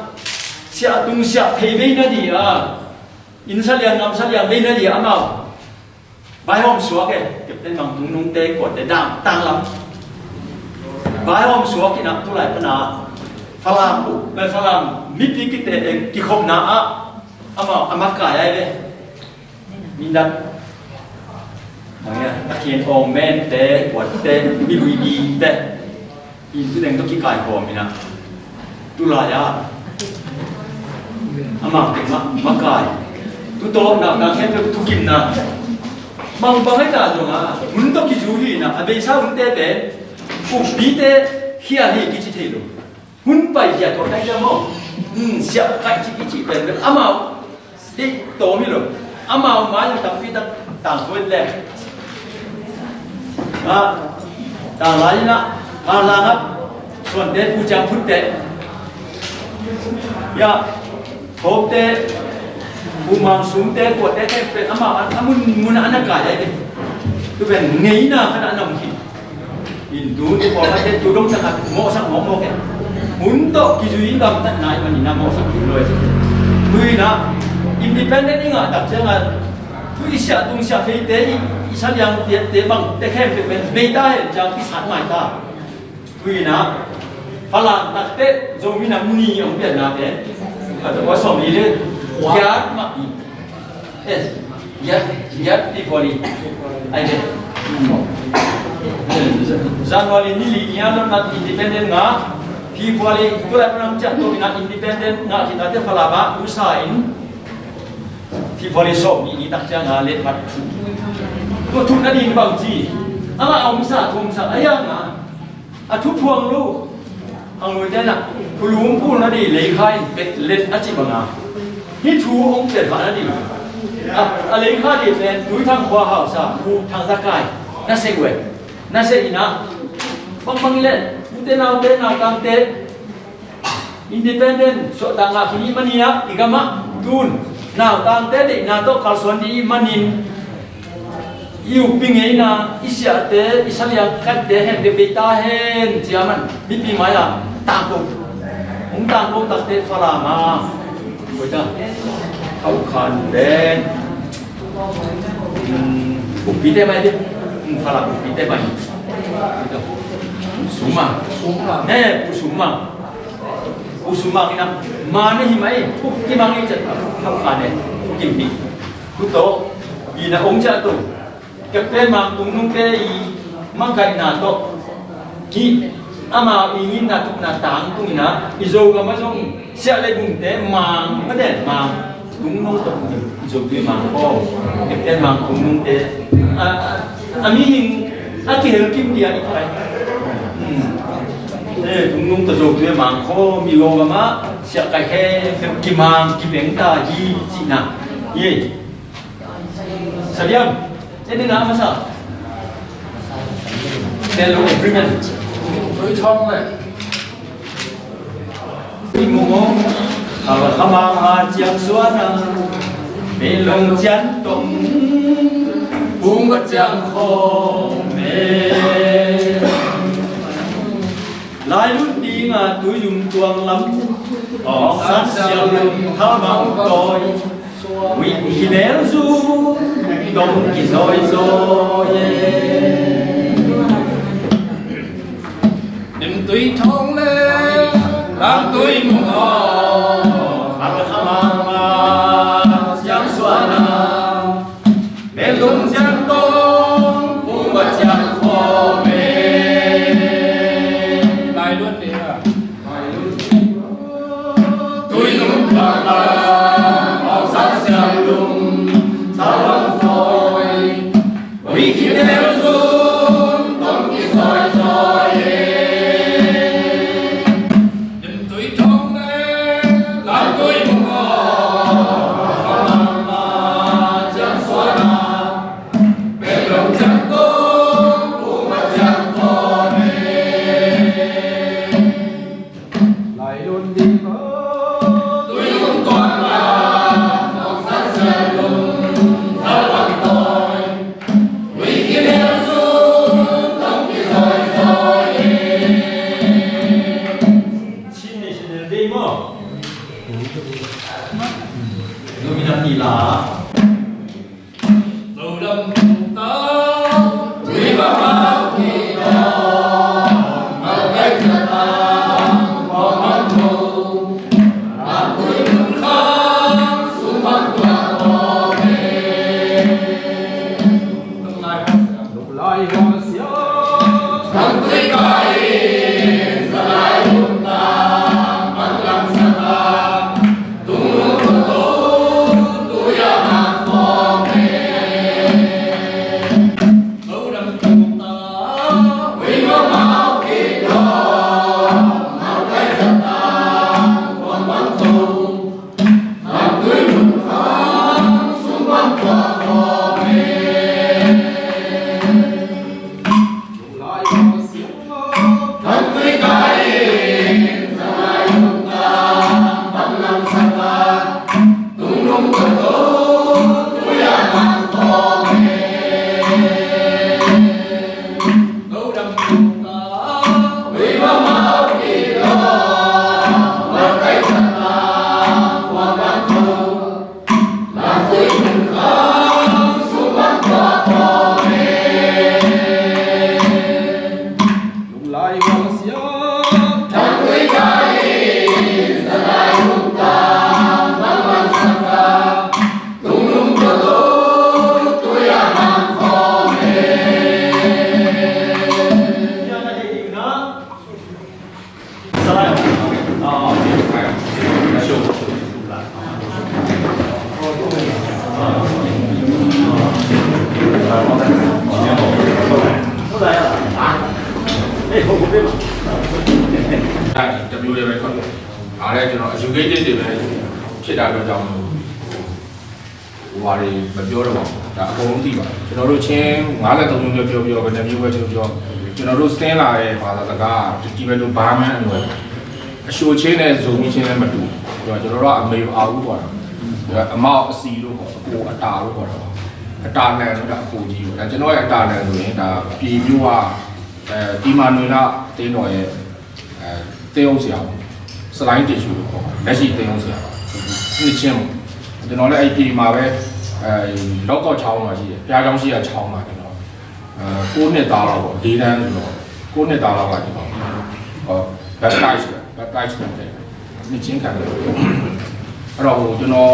Siah tung siah thei vei na di a. Inn sa liang, ngam sa liang vei na di a amau. Vaihawm suak e, Captain Mang Tung Nungte kuate dang tanglam. Vaihawm suak inah tulai pana Falam uh, Falam mipi kite eng kikhopna ah amah a makai ai ve. Mindat. Mangya, a khin ong mente, kuate, mi lui dite. Inn tu deng tawh kikaihawm inah tulai-ah amah teng mah makai. Tu tawh nautang khempeuh thukimna bangbang ahi ta zongah hun tawh kizui hi inah a beisa hunte pen kumpite khial hi kici thei lo. Hun pai zia tawh tai zia maw? Siah kaih ci kici pen pen amau Dih tawm hi lo. Amau mai in tampi tak tangthu et leng. Ah, tang lai inah Vanlangap suante Pu Ciang Phutte, ya, Thawpte, Pu Mang Sumte, kuate khempeuh amau a mun mun a na kai ai ve. Tu pen ngeina khat a na om hi. Inn tu te pawlkhatte tu dong tak a mawhsak mawkmawk e. Hun tawh kizui gamtatna i manin a mawhsak hun lo e. Tu inah independent i ngah tak ciangah tu i siah tung siah theite i, i saliang piatte bangte khempeuh pen bei ta hen ciang kisat mai ta. Tu inah Falam takte Zomi Nam Ni hong pianna pen a tawh sawm li le giat mah hi. Yes. Giat, giat February. Ai ve. January ni li ni a lotna independent ngah. February tu lai panang ciah tu inah independent ngah khit a te Falam ah usa in February sawm ni ni tak ciang a letmat thu. Tua thu nading bang ci. Amah a hong sa thu hong sa a yang a A thu phuang lo, a ngui tena phulung pul na di leikha in pet let a ci banga. Hih thu hong pet pha na di. A, a leikha di pen Tuithang khua hausa Pu Thang Za Kai na seh uh e. Na seh inah bangbang i le ute naute nautangte independent suahtak ngah khin i mania i gamah tun nautangte deihna tawh kalsuan di i manin i ukpi ngeina, i siahte, i saliang katte hen bia bei ta hen, cia man mipi mai-ah tangko. Hong tangko takte Falam ah koita, Khaukhante, um, ukpite mai te, um, Falam ukpite mai. Koita, Sumang. Sumang. Eh, Pu Sumang. Pu Sumang inah ma na hi mai, Pu Kimang i ciat, Khaukhante, Pu Kim hi. Pu tawh, ina hong ciah to. Captain Mang Tung Nungte i makaihna tawh hih amau i ngimna tukna tangtung inah i Zogam ah zong siah le bungte Mang, Mang Tung Nung tawh i Zogam Mang khaw, Captain Mang Tung Nungte a, a, a mihing a kihel kim dia i khai. Hmm. Eh, Tung Nung tawh Zogam Mang khaw mi Zogam ah siah kai khe kimang kibeng ta hi cihna. Ye. Sadiam, en in a masa. Telo agreement. Tui thong le. Tui mung ong. Kal khamang a ciang suana. Melung cian tong. Pung ka ciang khong me. Lai lun ding a tui lum tuang lam. Aung San sial lum thal mang tawi. Wih hi nel zu dong ki zoi zoi. Nim tui thong le lam tui mung aw. Khal khamang ma siang suana. Melung ciang tong pung ba ciang kho me. Lai luat ding a. Tui lum bang bang, Aung San siang lum, sa bang soi. Ui ki nel zun, tong ki soi soi. Dim tui thong ne, lam tui mung o, bang bang, ciang suan a. တစ်မျိုးတည်းပဲထွက်လို့အားလည်းကျွန်တော်အယူဂိတ်တွေပဲဖြစ်တာတော့ကြောင့်မလို့ဟိုဟာတွေမပြောတော့ပါဘူးဒါအကုန်လုံးသိပါတယ်ကျွန်တော်တို့ချင်းငါးလက်သုံးမျိုးပြောပြောပဲတစ်မျိုးပဲပြောပြောကျွန်တော်တို့စင်းလာတဲ့ဘာသာစကားတတိပဲလို့ဘာမှမလို့အရှိုချင်းနဲ့ဇုံမီချင်းနဲ့မတူဘူးကျွန်တော်တို့ကအမေအာဦးပေါ့နော်အမောက်အစီလို့ပေါ့အကိုအတာလို့ပေါ့နော်အတာလန်လို့ဒါအကိုကြီးပေါ့ဒါကျွန်တော်ရဲ့အတာလန်ဆိုရင်ဒါပြည်မျိုးကအဲဒီမာနွေလာတင်းတော်ရဲ့ အဲတင်းအောင်ဆရာပေါ့စလိုင်းတင်ရှူလို့ခေါ်ပါတယ်လက်ရှိတင်းအောင်ဆရာပါနှစ်ချင်းပေါ့ကျွန်တော်လည်းအဲ့ဒီမှာပဲအဲလောက်တော့ချောင်းမှာရှိတယ်ဘုရားကျောင်းရှိရာချောင်းမှာကျွန်တော်အဲကိုနှစ်သားလောက်ပေါ့လေးတန်းဆိုတော့ကိုနှစ်သားလောက်ကကျွန်တော်ဟော baptize ပဲ baptize လုပ်တယ်နှစ်ချင်းခံတယ်အဲ့တော့ဟိုကျွန်တော်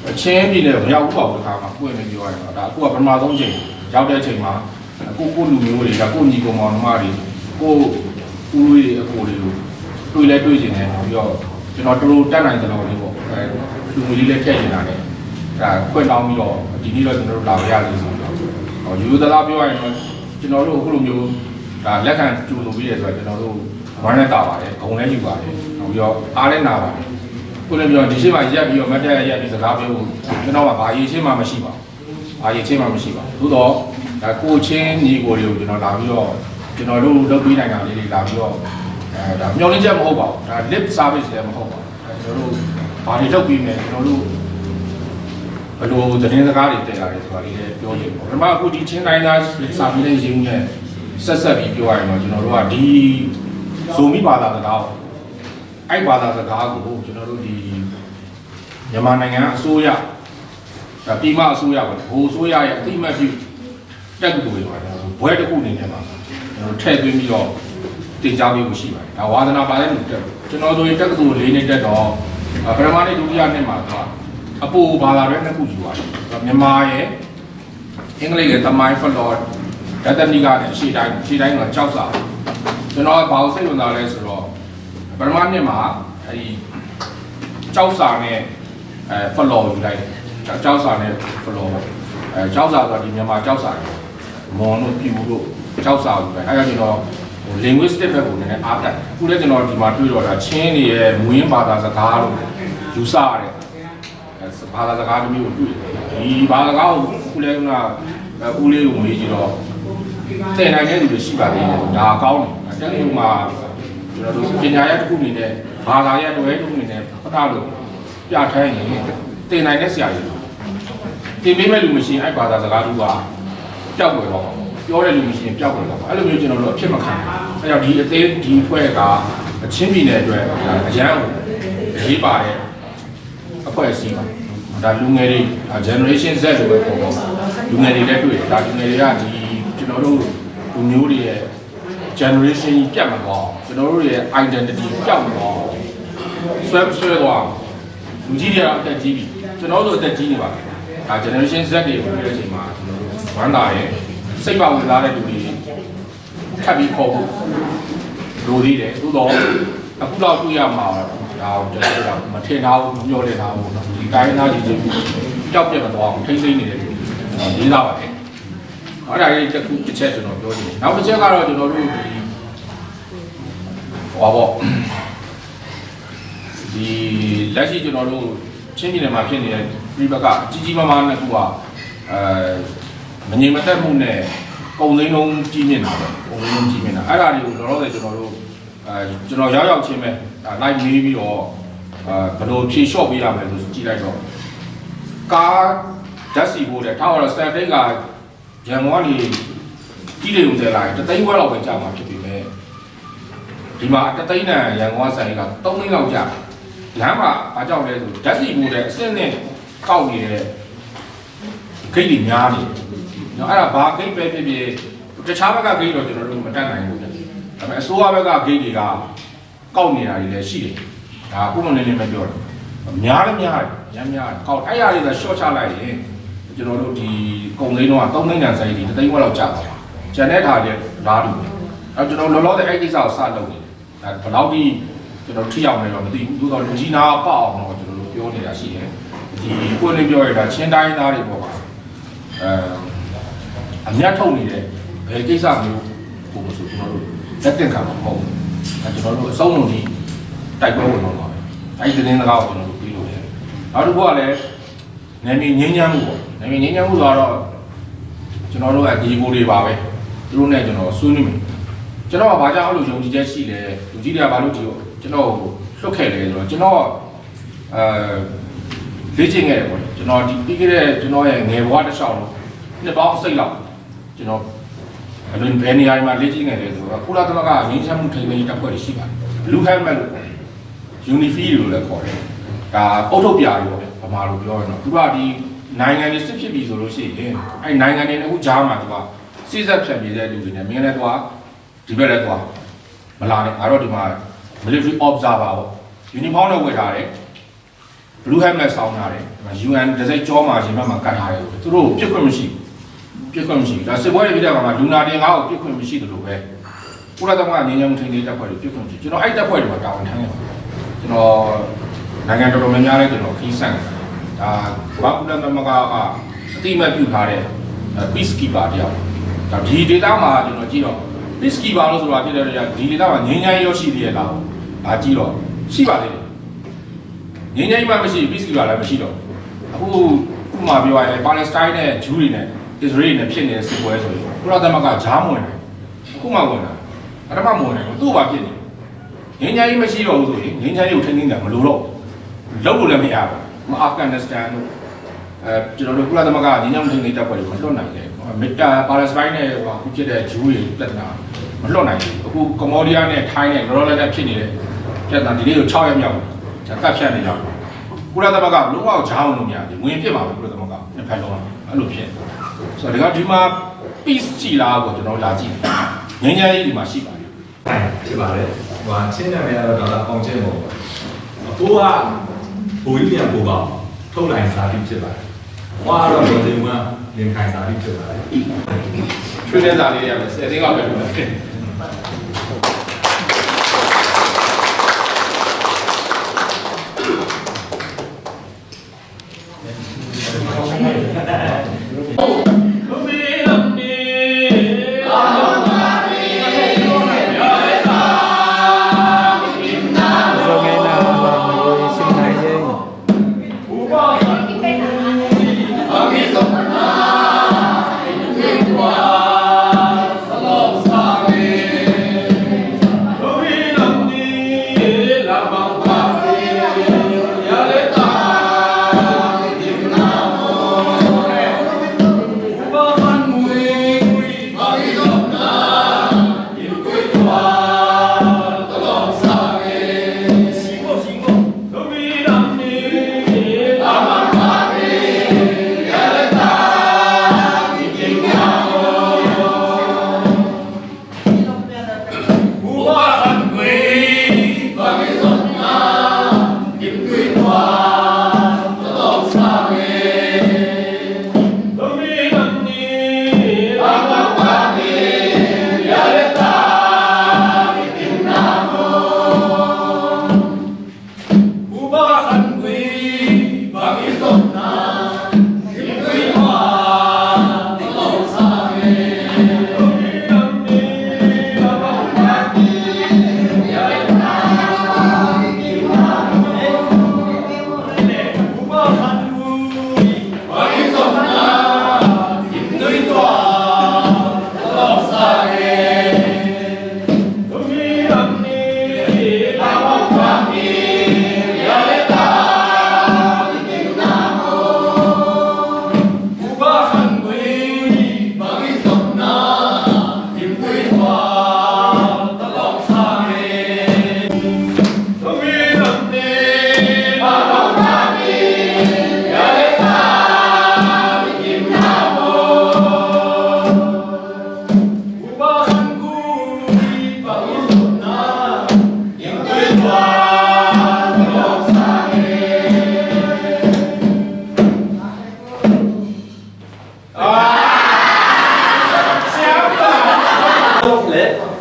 အချင်းပြည်နယ်ကိုရောက်ဦးပါဘူးခါမှာကိုယ့်အနေပြောရရင်တော့ဒါအခုကပထမဆုံးချိန်ရောက်တဲ့အချိန်မှာ ကိုယ့်ကိုယ့်လူမျိုးတွေဒါကိုယ့်ညီကောင်မောင်နှမတွေကိုယ့်ဦးလေးတွေအကိုတွေကိုတွေ့လဲတွေ့ချင်တယ်ပြီးတော့ကျွန်တော်တို့တတ်နိုင်သလောက်လေးပေါ့အဲလူမျိုးလေးလည်းထည့်ချင်တာနဲ့ဒါခွင့်တောင်းပြီးတော့ဒီနေ့တော့ကျွန်တော်တို့လာခဲ့ရတယ်ဆိုတော့ရိုးရိုးသားသားပြောရရင်တော့ကျွန်တော်တို့အခုလိုမျိုးဒါလက်ခံကြိုဆိုပြီးရဆိုတော့ကျွန်တော်တို့ဝမ်းနဲ့တာပါတယ်ဂုဏ်လည်းယူပါတယ်ပြီးတော့အားလည်းနာပါတယ်ခုလည်းပြောဒီရှိမှရက်ပြီးတော့မတ်တက်ရက်ပြီးစကားပြောဖို့ကျွန်တော်ကဘာရေးရှင်းမှမရှိပါဘူး အာရည်ချင်းမှမရှိပါဘူးသို့တော့ဒါကိုချင်းညီကိုတွေကိုကျွန်တော်လာပြီးတော့ကျွန်တော်တို့လုပ်ပေးနိုင်တာလေးတွေလာပြီးတော့အဲဒါမျောလင်းချက်မဟုတ်ပါဘူးဒါ lip service လည်းမဟုတ်ပါဘူးအဲကျွန်တော်တို့ဘာတွေလုပ်ပေးမယ်ကျွန်တော်တို့ဘယ်လိုသတင်းစကားတွေတင်လာတယ်ဆိုတာလေးလည်းပြောချင်တယ်ပထမအခုဒီချင်းတိုင်းသားစာမင်းနဲ့ရင်းနဲ့ဆက်ဆက်ပြီးပြောရရင်တော့ကျွန်တော်တို့ကဒီဇိုမီဘာသာစကားပေါ့အဲ့ဘာသာစကားကိုကျွန်တော်တို့ဒီမြန်မာနိုင်ငံအစိုးရ ဒါပြည်မအစိုးရပေါ့လေဟိုအစိုးရရဲ့အသိအမှတ်ပြုတက္ကသိုလ်တွေပါကျွန်တော်တို့ဘွဲတစ်ခုအနေနဲ့ပါကျွန်တော်ထည့်သွင်းပြီးတော့တင်ကြားပေးဖို့ရှိပါတယ်ဒါဝါသနာပါတဲ့လူတက်လို့ကျွန်တော်ဆိုရင်တက္ကသိုလ်လေးနှစ်တက်တော့ပထမနှစ်ဒုတိယနှစ်မှာကအပူဘာသာပဲနှစ်ခုယူပါတယ်မြန်မာရဲ့အင်္ဂလိပ်ရဲ့သမိုင်းဖလော်ဓာတ်တနည်းကနဲ့ရှေ့တိုင်းရှေ့တိုင်းတော့ကြောက်စာကျွန်တော်ကဘာလို့စိတ်ဝင်စားလဲဆိုတော့ပထမနှစ်မှာအဲဒီကြောက်စာနဲ့ အဲဖလော်ယူလိုက်တယ်ကျောက်စာနဲ့ဖလော်ပေါ့အဲကျောက်စာဆိုတော့ဒီမြန်မာကျောက်စာတွေမွန်တို့ပြူတို့ကျောက်စာယူလိုက်အဲဒါကျွန်တော်ဟို linguistic ဘက်ကိုနည်းနည်းအားတက်အခုလည်းကျွန်တော်ဒီမှာတွေ့တော့တာချင်းတွေရဲ့မူရင်းဘာသာစကားလို့ယူဆရတဲ့အဲဘာသာစကားတစ်မျိုးကိုတွေ့တယ်ဒီဘာသာစကားကိုအခုလည်းကဦးလေးကိုမေးကြည့်တော့သင်နိုင်တဲ့လူတွေရှိပါသေးတယ်ဒါကောင်းတယ်အဲ့ဒီမှာကျွန်တော်တို့ပညာရပ်တစ်ခုအနေနဲ့ဘာသာရပ်တစ်ခုအနေနဲ့ဖတ်လို့ ပြဋ္ဌာန်းရင်တင်နိုင်တဲ့ဆရာကြီးတင်ပေးမဲ့လူမရှိရင်အဲ့ဘာသာစကားတူကပျောက်ကွယ်သွားမှာပြောတဲ့လူမရှိရင်ပျောက်ကွယ်သွားမှာအဲ့လိုမျိုးကျွန်တော်တို့အဖြစ်မခံနိုင်အဲ့တော့ဒီအသေးဒီအဖွဲ့ကအချင်းပြည်နယ်အတွက်အရန်အရေးပါတဲ့အဖွဲ့အစည်းပါဒါလူငယ်တွေ generation Z လို့ပဲခေါ်ပေါ့လူငယ်တွေလည်းတွေ့တယ်ဒါလူငယ်တွေကဒီကျွန်တော်တို့လူမျိုးတွေရဲ့ generation ကြီးပြတ်မသွားအောင်ကျွန်တော်တို့ရဲ့ identity ပျောက်မသွားအောင်ဆွဲမဆွဲသွားအောင်လူကြီးတွေကတော့အသက်ကြီးပြီကျွန်တော်တို့အသက်ကြီးနေပါပြီဒါ generation Z တွေကိုတွေ့တဲ့အချိန်မှာကျွန်တော်တို့ဝမ်းသာရဲ့ စိတ်ပါဝင်စားတဲ့လူတွေ ထပ်ပြီးခေါ်ဖို့လိုသေးတယ်။ သို့သော် အခုလောက်တွေ့ရမှာတော့ ဒါကိုကျွန်တော်တို့ကမထင်ထားဘူး၊ မမျှော်လင့်ထားဘူးပေါ့နော်။ ဒီတိုင်းသားတွေ ပျောက်ပျက်မသွားအောင် ထိန်းသိမ်းနေတဲ့လူတွေ ကျွန်တော်လေးစားပါတယ်။ အဲ့ဒါလေးတစ်ခုတစ်ချက် ကျွန်တော်ပြောချင်တယ်။ နောက်တစ်ချက်ကတော့ ကျွန်တော်တို့ဒီ ဟိုပါပေါ့၊ ဒီလက်ရှိ ကျွန်တော်တို့ချင်းပြည်နယ်မှာဖြစ်နေတဲ့ ပြိပက္ခကြီးကြီးမားမားနှစ်ခုဟာ အဲ၊ မငြိမ်မသက်မှုနဲ့ ကုန်ဈေးနှုန်းကြီးမြင့်တာပေါ့၊ ကုန်ဈေးနှုန်းကြီးမြင့်တာ။ အဲ့ဒါတွေကို လောလောဆယ် ကျွန်တော်တို့၊ အဲ၊ ကျွန်တော်ရောက်ရောက်ချင်းပဲ ဒါလိုက်မေးပြီးတော့၊ အဲ၊ ဘယ်လိုဖြေလျှော့ပေးရမလဲဆို ကြည့်လိုက်တော့ ကားဓာတ်ဆီဖိုးတဲ့ ထားပါတော့ စံတိတ်က ရန်ကုန်ကနေ တီးတိန်ကို သယ်လာရင် တစ်သိန်းခွဲလောက်ပဲကျမှာ ဖြစ်ပေမဲ့ ဒီမှာ တစ်သိန်းနဲ့ ရန်ကုန်က စံတိတ်က သုံးသိန်းလောက်ကျတယ်။ လမ်းမှာ ဘာကြောင့်လဲဆို ဓာတ်ဆီဖိုးတဲ့ အဆင့်နှစ်ကောက်နေတဲ့ ဂိတ်တွေများနေတယ်နော်။ အဲ့ဒါ ဘာဂိတ်ပဲဖြစ်ဖြစ်၊ တခြားဘက်က ဂိတ်တော့ ကျွန်တော်တို့ မတတ်နိုင်ဘူးဗျ။ ဒါပေမဲ့ အစိုးရဘက်က ဂိတ်တွေက ကောက်နေတာတွေလည်းရှိတယ်။ ဒါ ပွင့်ပွင့်လင်းလင်းပဲပြောတယ်။ များလည်းများတယ်၊ များများတယ်။ ကောက်၊ အဲ့အရာတွေသာ လျှော့ချလိုက်ရင် ကျွန်တော်တို့ ဒီကုန်ဈေးနှုန်းက သုံးသိန်းတန်ဆိုင်တွေ တစ်သိန်းခွဲလောက်ကျသွားမှာ။ ကျန်တဲ့ဟာတွေ အလားတူပဲ။ အဲ့တော့ ကျွန်တော် လောလောဆယ် အဲ့ကိစ္စကို စလုပ်နေတယ်။ ဒါ ဘယ်လောက်ထိ ကျွန်တော် ထိရောက်မလဲတော့ မသိဘူး။ သို့သော် လူကြီးနားပေါက်အောင်တော့ ကျွန်တော်တို့ ပြောနေတာရှိတယ်။ ဒီ ပွင့်လင်းပြောရရင် ဒါ ချင်းတိုင်းသားတွေပေါ်မှာ အဲ၊ အမြတ်ထုတ်နေတဲ့ ဘယ်ကိစ္စမျိုးကိုမဆို ကျွန်တော်တို့ လက်သင့်ခံမှာမဟုတ်ဘူး။ အဲ၊ ကျွန်တော်တို့ အဆုံးစွန်ထိ တိုက်ပွဲဝင်သွားမှာပဲ။ အဲဒီသတင်းစကားကို ကျွန်တော်တို့ ပေးလိုတယ်။ နောက်တစ်ခုကလည်း နယ်မြေငြိမ်းချမ်းမှုပေါ့။ နယ်မြေငြိမ်းချမ်းမှုဆိုတော့ ကျွန်တော်တို့က ညီအစ်ကိုတွေပါပဲ။ သူတို့နဲ့ ကျွန်တော် ဆွေးနွေးမယ်။ ကျွန်တော်က ဘာကြောင့် အဲ့လို ယုံကြည်ချက်ရှိလဲ၊ လူကြီးတွေက ဘာလို့ ဒီကို ကျွန်တော်ကို လွှတ်ခဲ့လဲဆိုတော့ ကျွန်တော် အဲ၊ လေ့ကျင့်ခဲ့တယ်ပေါ့။ ကျွန်တော် ဒီ ပြီးခဲ့တဲ့ ကျွန်တော်ရဲ့ ငယ်ဘဝတစ်လျှောက်လုံး နှစ်ပေါင်း စိတ်လောက် ကျွန်တော် ဘယ်လို ဘယ်နေရာတွေမှာ လေ့ကျင့်ခဲ့လဲဆိုတော့ ကုလသမဂ္ဂ ငြိမ်းချမ်းမှုထိန်းသိမ်းရေးတပ်ဖွဲ့တွေ ရှိပါတယ်။ Blue Helmet လို့ခေါ်တယ်။ UNIFIL လို့လည်းခေါ်တယ်။ ဒါ အုတ်ထုတ်ပြာတွေပေါ့ဗျာ၊ ဗမာလိုပြောရင်တော့။ သူက ဒီနိုင်ငံတွေ စစ်ဖြစ်ပြီဆိုလို့ရှိရင် အဲ့နိုင်ငံတွေနှစ်ခုကြားမှာ သူက စေ့စပ်ဖြန့်ဖြေတဲ့လူတွေနဲ့ မင်းလည်းသွား၊ ဒီဘက်လည်းသွား၊ မလာနဲ့၊ ငါတို့ဒီမှာ military observer ပေါ့၊ uniform နဲ့ ဝတ်ထားတယ်။ Blue Helmet ဆောင်းထားတယ်။ UN တံဆိပ် ကျောမှာ ရင်ဘတ်မှာ ကပ်ထားတယ်။ သူတို့ကို ပစ်ခွင့်မရှိဘူး။ ပစ်ခွင့်မရှိဘူး။ ဒါ စစ်ပွဲတွေဖြစ်တဲ့အခါမှာ လူနာတင်ကားကို ပစ်ခွင့်မရှိသလိုပဲ ကုလသမဂ္ဂ ငြိမ်းချမ်းမှုထိန်းသိမ်းရေးတပ်ဖွဲ့တွေ ပစ်ခွင့်မရှိဘူး။ ကျွန်တော် အဲ့တပ်ဖွဲ့တွေမှာ တာဝန်ထမ်းခဲ့ပါတယ်။ ကျွန်တော် နိုင်ငံတော်တော်များများလည်း ကျွန်တော် ခရီးဆက်နေတယ်။ ဒါ ကမ္ဘာ့ကုလသမဂ္ဂက အသိအမှတ်ပြုထားတဲ့ အဲ၊ peacekeeper တစ်ယောက်။ ဒါ ဒီဒေသမှာ ကျွန်တော်ကြည့်တော့ peacekeeper လို့ဆိုတာ ဖြစ်တဲ့အတွက် ဒီဒေသမှာ ငြိမ်းချမ်းရေးရော ရှိသေးရဲ့လား။ ဒါကြည့်တော့ ရှိပါသေးတယ်။ ငြိမ်းချမ်းရေးမှမရှိရင် peacekeeper လည်း မရှိတော့ဘူး။ အခု ဥပမာပြောရရင် Palestine နဲ့ Jew တွေနဲ့ အစ္စရေးတွေနဲ့ ဖြစ်နေတဲ့ စစ်ပွဲဆိုရင် ကုလသမဂ္ဂ ကြားမဝင်နိုင်ဘူး။ အခုမှ ဝင်တာ၊ ပထမ မဝင်နိုင်ဘူး။ သူ့ဘာဖြစ်နေလဲ။ ငြိမ်းချမ်းရေး မရှိတော့ဘူးဆိုရင် ငြိမ်းချမ်းရေးကို ထိန်းသိမ်းတာ မလိုတော့ဘူး။ လုပ်လို့လည်း မရတော့ဘူး။ ဥပမာ Afghanistan တို့၊ အဲ၊ ကျွန်တော်တို့ ကုလသမဂ္ဂ ငြိမ်းချမ်းမှုထိန်းသိမ်းရေးတပ်ဖွဲ့တွေ မလွှတ်နိုင်ခဲ့ဘူး။ မစ်တာ၊ Palestine နဲ့ ဟိုဟာ အခုဖြစ်တဲ့ Jew တွေ ပြဿနာ မလွှတ်နိုင်ဘူး။ အခု Cambodia နဲ့ Thai နဲ့ လောလောလတ်လတ် ဖြစ်နေတဲ့ ပြဿနာ ဒီနေ့ဆို ခြောက်ရက်မြောက်ပြီ။ ဒါ သတ်ဖြတ်နေကြပြီ။ ကုလသမဂ္ဂ ဘယ်လိုမှ ကြားဝင်လို့ မရသေးဘူး။ ဝင်ဖြစ်မှာပဲ။ ကုလသမဂ္ဂ နှစ်ဖက်လုံးက အဲ့လိုဖြစ်နေတယ်။ ဆိုတော့ ဒီက ဒီမှာ peace ရှိလားကို ကျွန်တော် လာကြည့်တယ်။ ငြိမ်းချမ်းရေး ဒီမှာ ရှိပါတယ်။ ဖြစ်ပါတယ်။ ဟိုဟာ ချင်းနာမည်ကတော့ ဒေါက်တာအောင်ကျင့်မော်ပါ။ အဘိုးက ဗိုလ်ကြီး လင်းပိုင် ပါ။ ထုတ်နိုင်ဇာတိ ဖြစ်ပါတယ်။ အဘွားကတော့ ဒေါ်တင်ဝင်း လင်ခိုင်ဇာတိ ဖြစ်ပါတယ်။ ချွေးနှဲစာလေးတွေကလည်း ဆယ်သိန်းလောက်ပဲ လိုပါတယ်။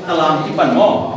Talam kipan maw?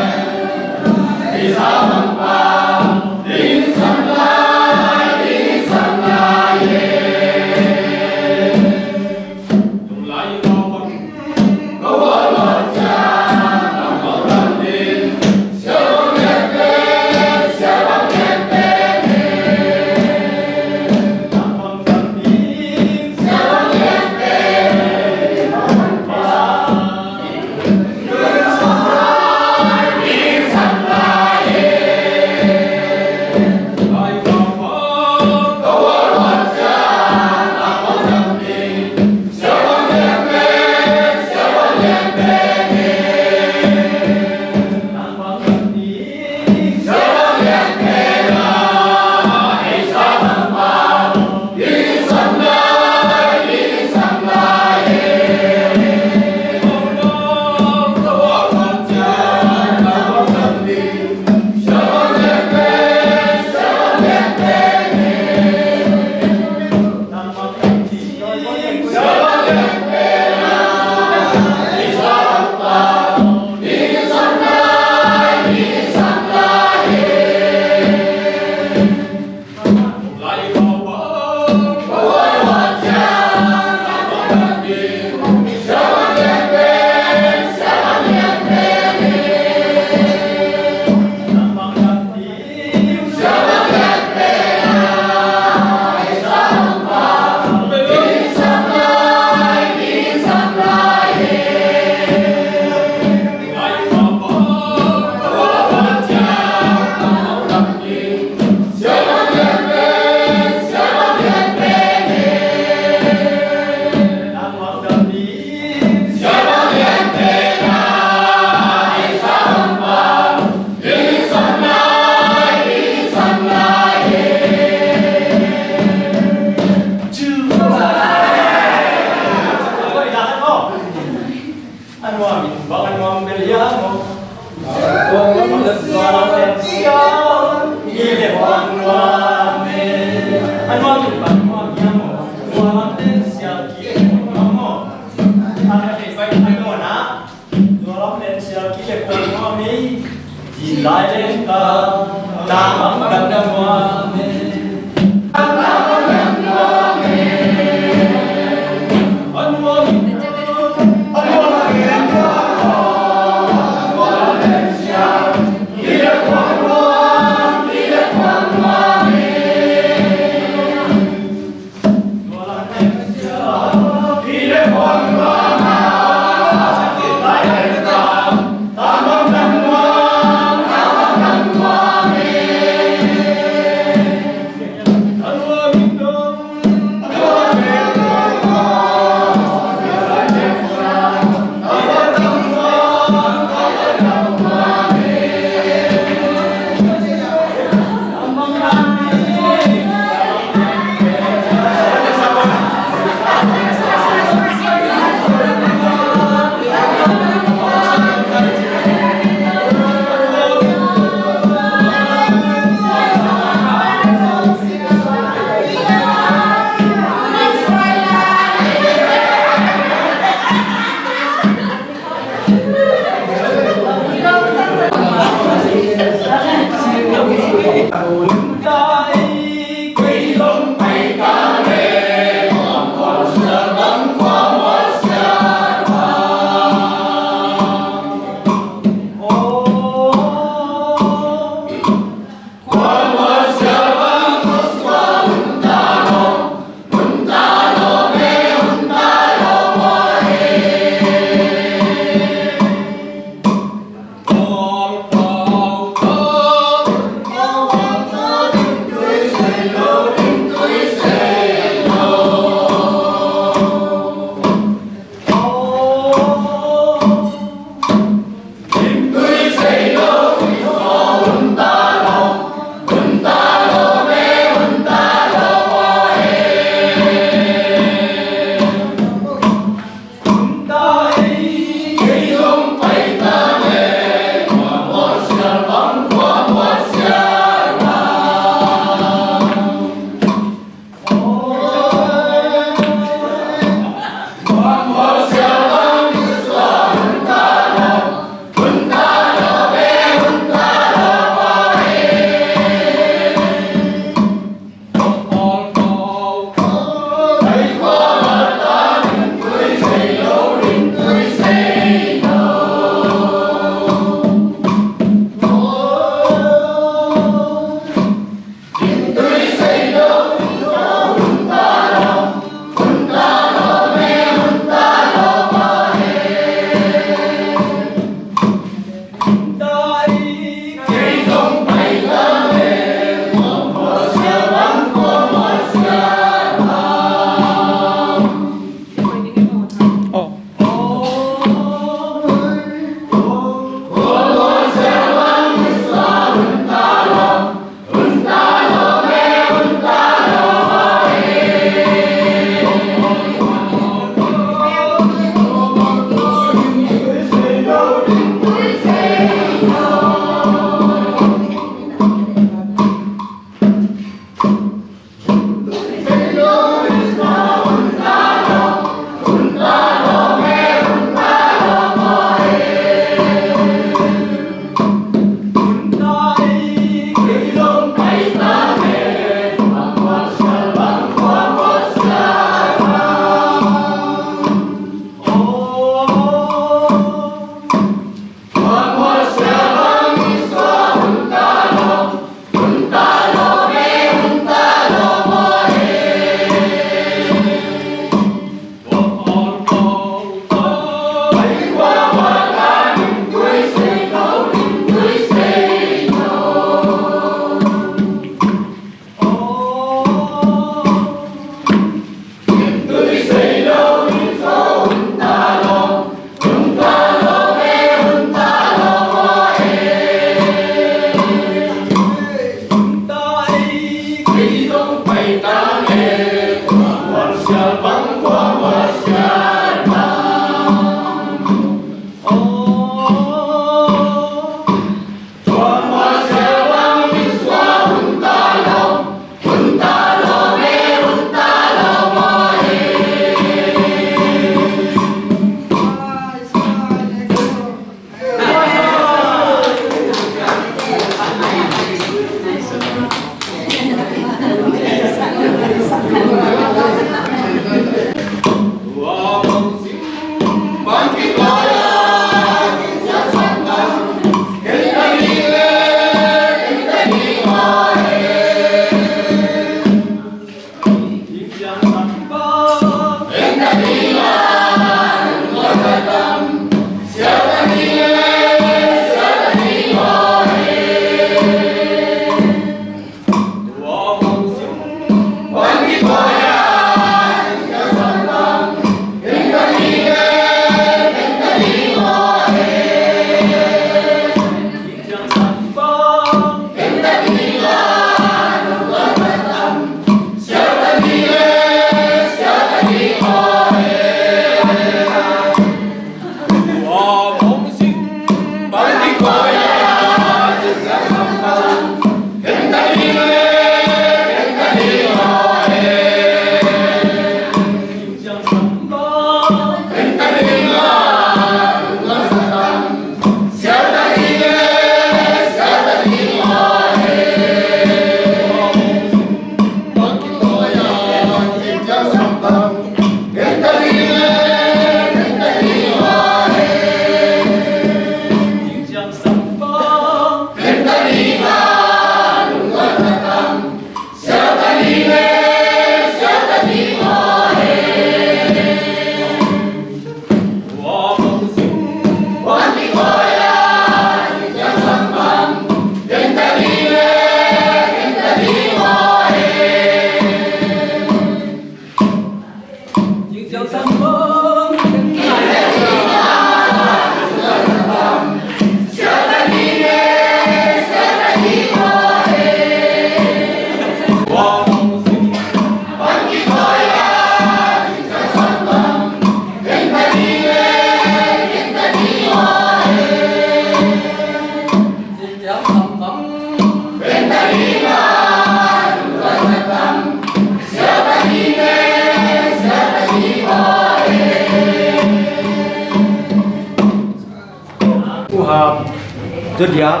Zaw diak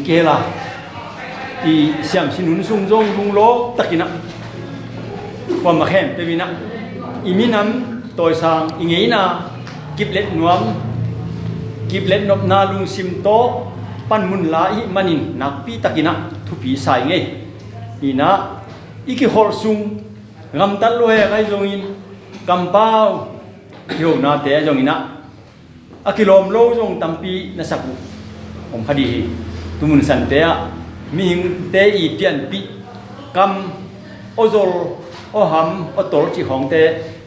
kihel a, i siamsin hun sung zong lunglawp takin ah, kuamah khempeuh in ah, i minam tawisang, i ngeina kiplet nuam, kiplet nopna lungsim tawh panmun la i hih manin nakpi takin ah thupi sa i ngei. In ah, i kikholh sung gamtat luhek ahi zongin, kampau kihonate ahi zongin ah, a kilawm lo zong tampi na sak uh om kha dih hi. Tu mun sante ah mihingte i pianpih kam, aw zol, aw ham, aw tol cih khawngte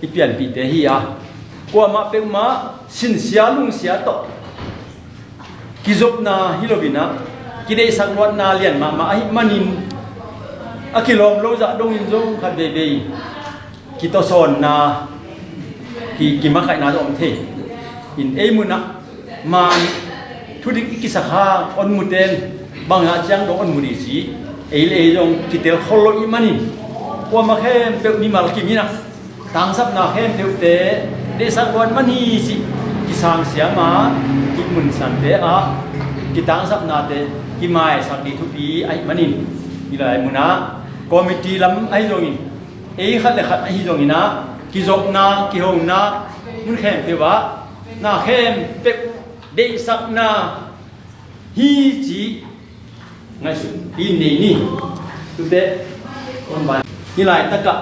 i pianpihte hi a, kuamah peuhmah sinsia lungsia tawh kizopna hi loin ah, kideihsak luatna lian mahmah ahih manin, a kilawm lo zah dongin zong khat veivei kitawsawnna, ki, kimakaihna zong om thei. In ei mun ah man thudik i kisak hang hong muten bangzah ciang dong hong mu ding ci, ei le ei zong kitel khol lo i hih manin, kuamah khempeuh mimal kim in ah, tangsapna khempeuhte deihsak luat man hi cih kisang siam a, i mun sante ah kitangsapnate kimaisak ding thupi ahih manin, hih lai mun ah committee lam ahi zongin, ei khat le khat ahi zongin ah, kizopna, kihona mun khempeuh ah, na khempeuh deihsakna hi cih ngaihsut i nei ni. Tute, hih laitak ah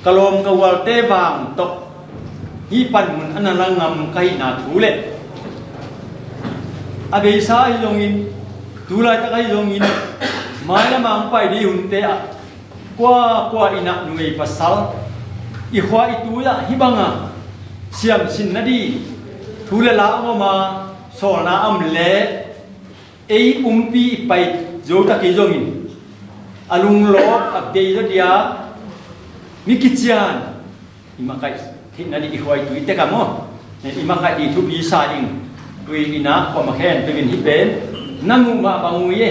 ka lawm ka gualte vang tawh hih panmun a na la ngam ka hihna thu le, a beisa ahi zongin, tu laitak ahi zongin, mailam ah hong pai ding hunte ah, kuakua in ah numei pasal, i khua i tui ah hih banga siamsinna ding thu le la hong om a, sawlna a om leh, ei pumpi i pai zo ta kei zongin, a lunglawp, a bei zaw diak, mi kician, i makaih theihna ding i khua i tui tek a maw, i makaih ding thupi sa ding. Tui in ah kuamah khempeuh in hih pen na muh mah bang uh hi.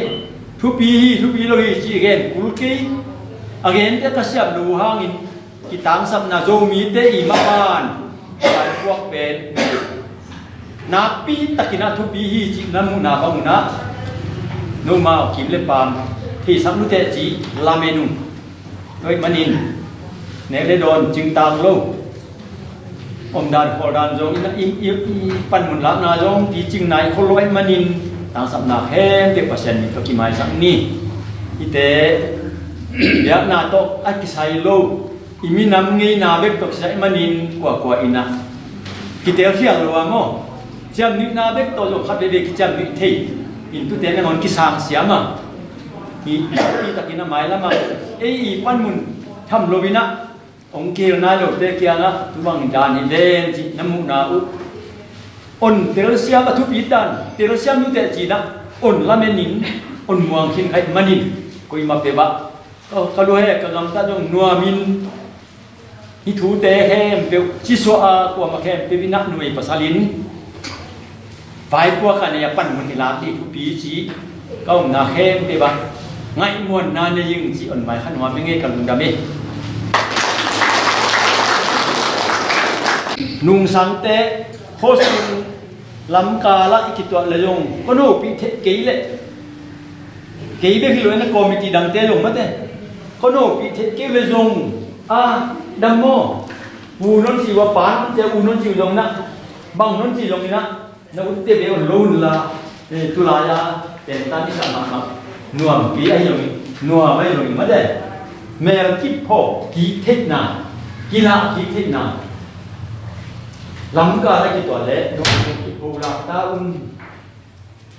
Thupi hi, thupi lo hi cih gen kul kei. A gente ka siam lo uh hangin, kitangsapna Zomite i maban vaipuak pen nakpi takin ah thupi hi cih na muhna bang un ah, nomau kim le paam theisak nuteh ci lamen un. Tua ahih manin nek le dawn cingtak lo, omdan khawldan zong i, i, i, i panmun lakna zong picing nai khol lo ahih manin, tangsapna khempeuh Pasian min tawh kimaisak ni. Hihte biakna tawh a kisai lo, i minam ngeina bek tawh kisai ahih manin kuakua in ah kitel khial lo a maw, ciamnuihna bek tawh zong khat veivei kiciamnuih thei. In tute nangawn kisang siam a, i, i takin a mailam ah ei i panmun tham lo in ah, hong kihel nai lote kiangah tu bang dan hi ven cih na muhna uh, on telsiam a thupi dan, telsiam nuteh ci-in ah on lamen in, on muang khin kha ahih manin, koimah peuh ah ka, ka luhek ka gamtat zong nuamin, hih thute khempeuh ci suah a, kuamah khempeuh in ah numei pasal in vaipuak a nei a panmun i lak ding thupi ci, ka omna khempeuh ah ngaihmuanna nei ing ci on mai kha nuam ing ei, ka lungdam hi. Nungsangte khuasung lamkal ah i kituah le zong khuanopih theih kei leh, kei bek hi lo in a committee dangte zong mate, khuanopih theih kei le zong a dam maw, u non ci uh a, pa non ci uh a, u non ci uh zong in ah, bang non ci zong in ah, na utte ve un lo un la, eh, tulai a tentan i sa mahmah nuampi ahi zongin, nuam ahi zongin mate, mel kiphaw kik theihna, kilah kik theihna, lamkal a kituah leh nong kipho lak ta un.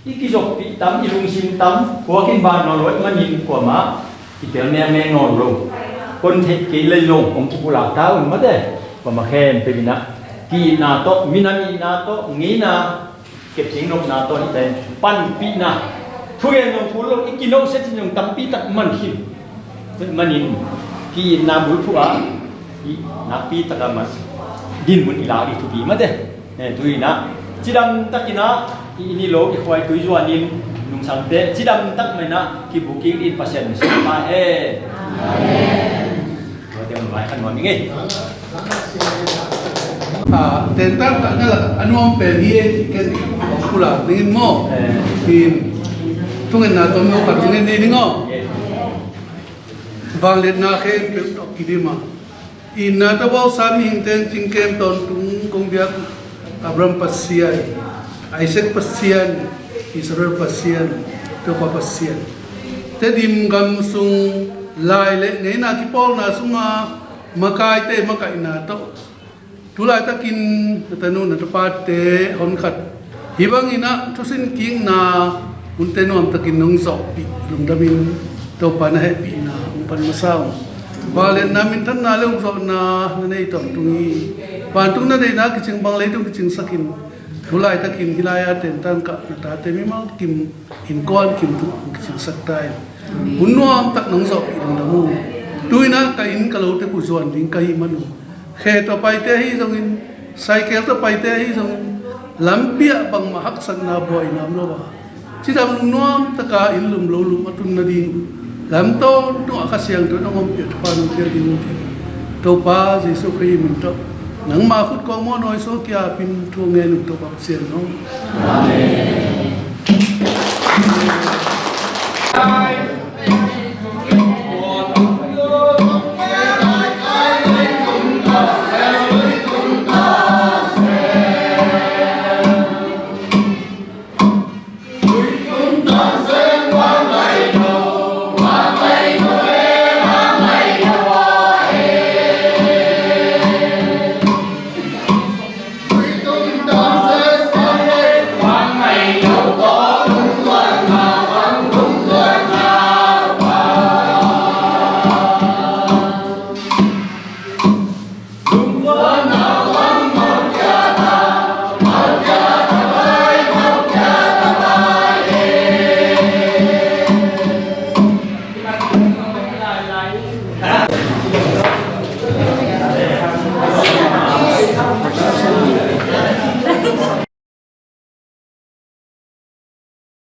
I kizoppih tam, i lungsim tam, khuak in ban nawn lo ahih manin kuamah kitel mengmeng nawn lo. Kon theih kei le zong hong kipulak ta un mate. Kuamah khempeuh in ah ki-itna tawh, minam itna tawh, ngeina kepsing nopna tawh hih pen panpihna, thugen zong kul lo, i kinawhsiat in zong tampi tak man khin. Manin ki-itna bulphuh a, i nakpi taka man dinmun i lak ding thupi mate. Eh, tu in ah cidam takin ah i inn i lo i khua i tui zuanin, nungsangte cidam tak mah in ah kibukik in Pasian min siam ta hen. Amen. Tua teng vai khan nuam ing ei. Ah, tentan tak na lak a nuam pen hi ei, ken Pula dingin maw? In thungetna tomno khat hong ngen ni ding aw. Vangliatna khempeuh tawh kidim a, itna tawh bawlsa mihingte in cingkem tawntung kong biak uh Abraham Pasian, Isaac Pasian, Israel Pasian, Topa Pasian, Tedim gam sung lai le ngeina kipawlna sunga makaite makaihna tawh tulaitakin na tanu na tapate honkhat hih bangin ah thusin kikna hunte nuamtakin nong zawhpih lungdamin Topa na hehpihna hong pan masa ung. Vangliatna, minthanna le ukzawhna na nei tawntung hi. Vantung na deihna kicing bang leitung kicingsakin, tulaitakin hih lai-a tentan kah na tate mimal kim, innkuan kim tungah hong kicingsak ta in. Hun nuamtak nong zawhpih lungdam ung. Tu-in ah ka inn ka lote uh zuan ding ka hih man un, khe tawh paite ahi zongin, cycle tawh paite ahi zongin, lampi ah bangmah haksatna buaina om lo a, cidam lungnuam taka inn lum lo lum a tun nading uh lam tawntungah Kha Siangtho in hong ompih a thupha nong piak ding uh hi. Topa Jesuh Khrih min tawh nangma khut kong muanhuai sung kiapin thu ngen uh Topa Pasian aw. Amen.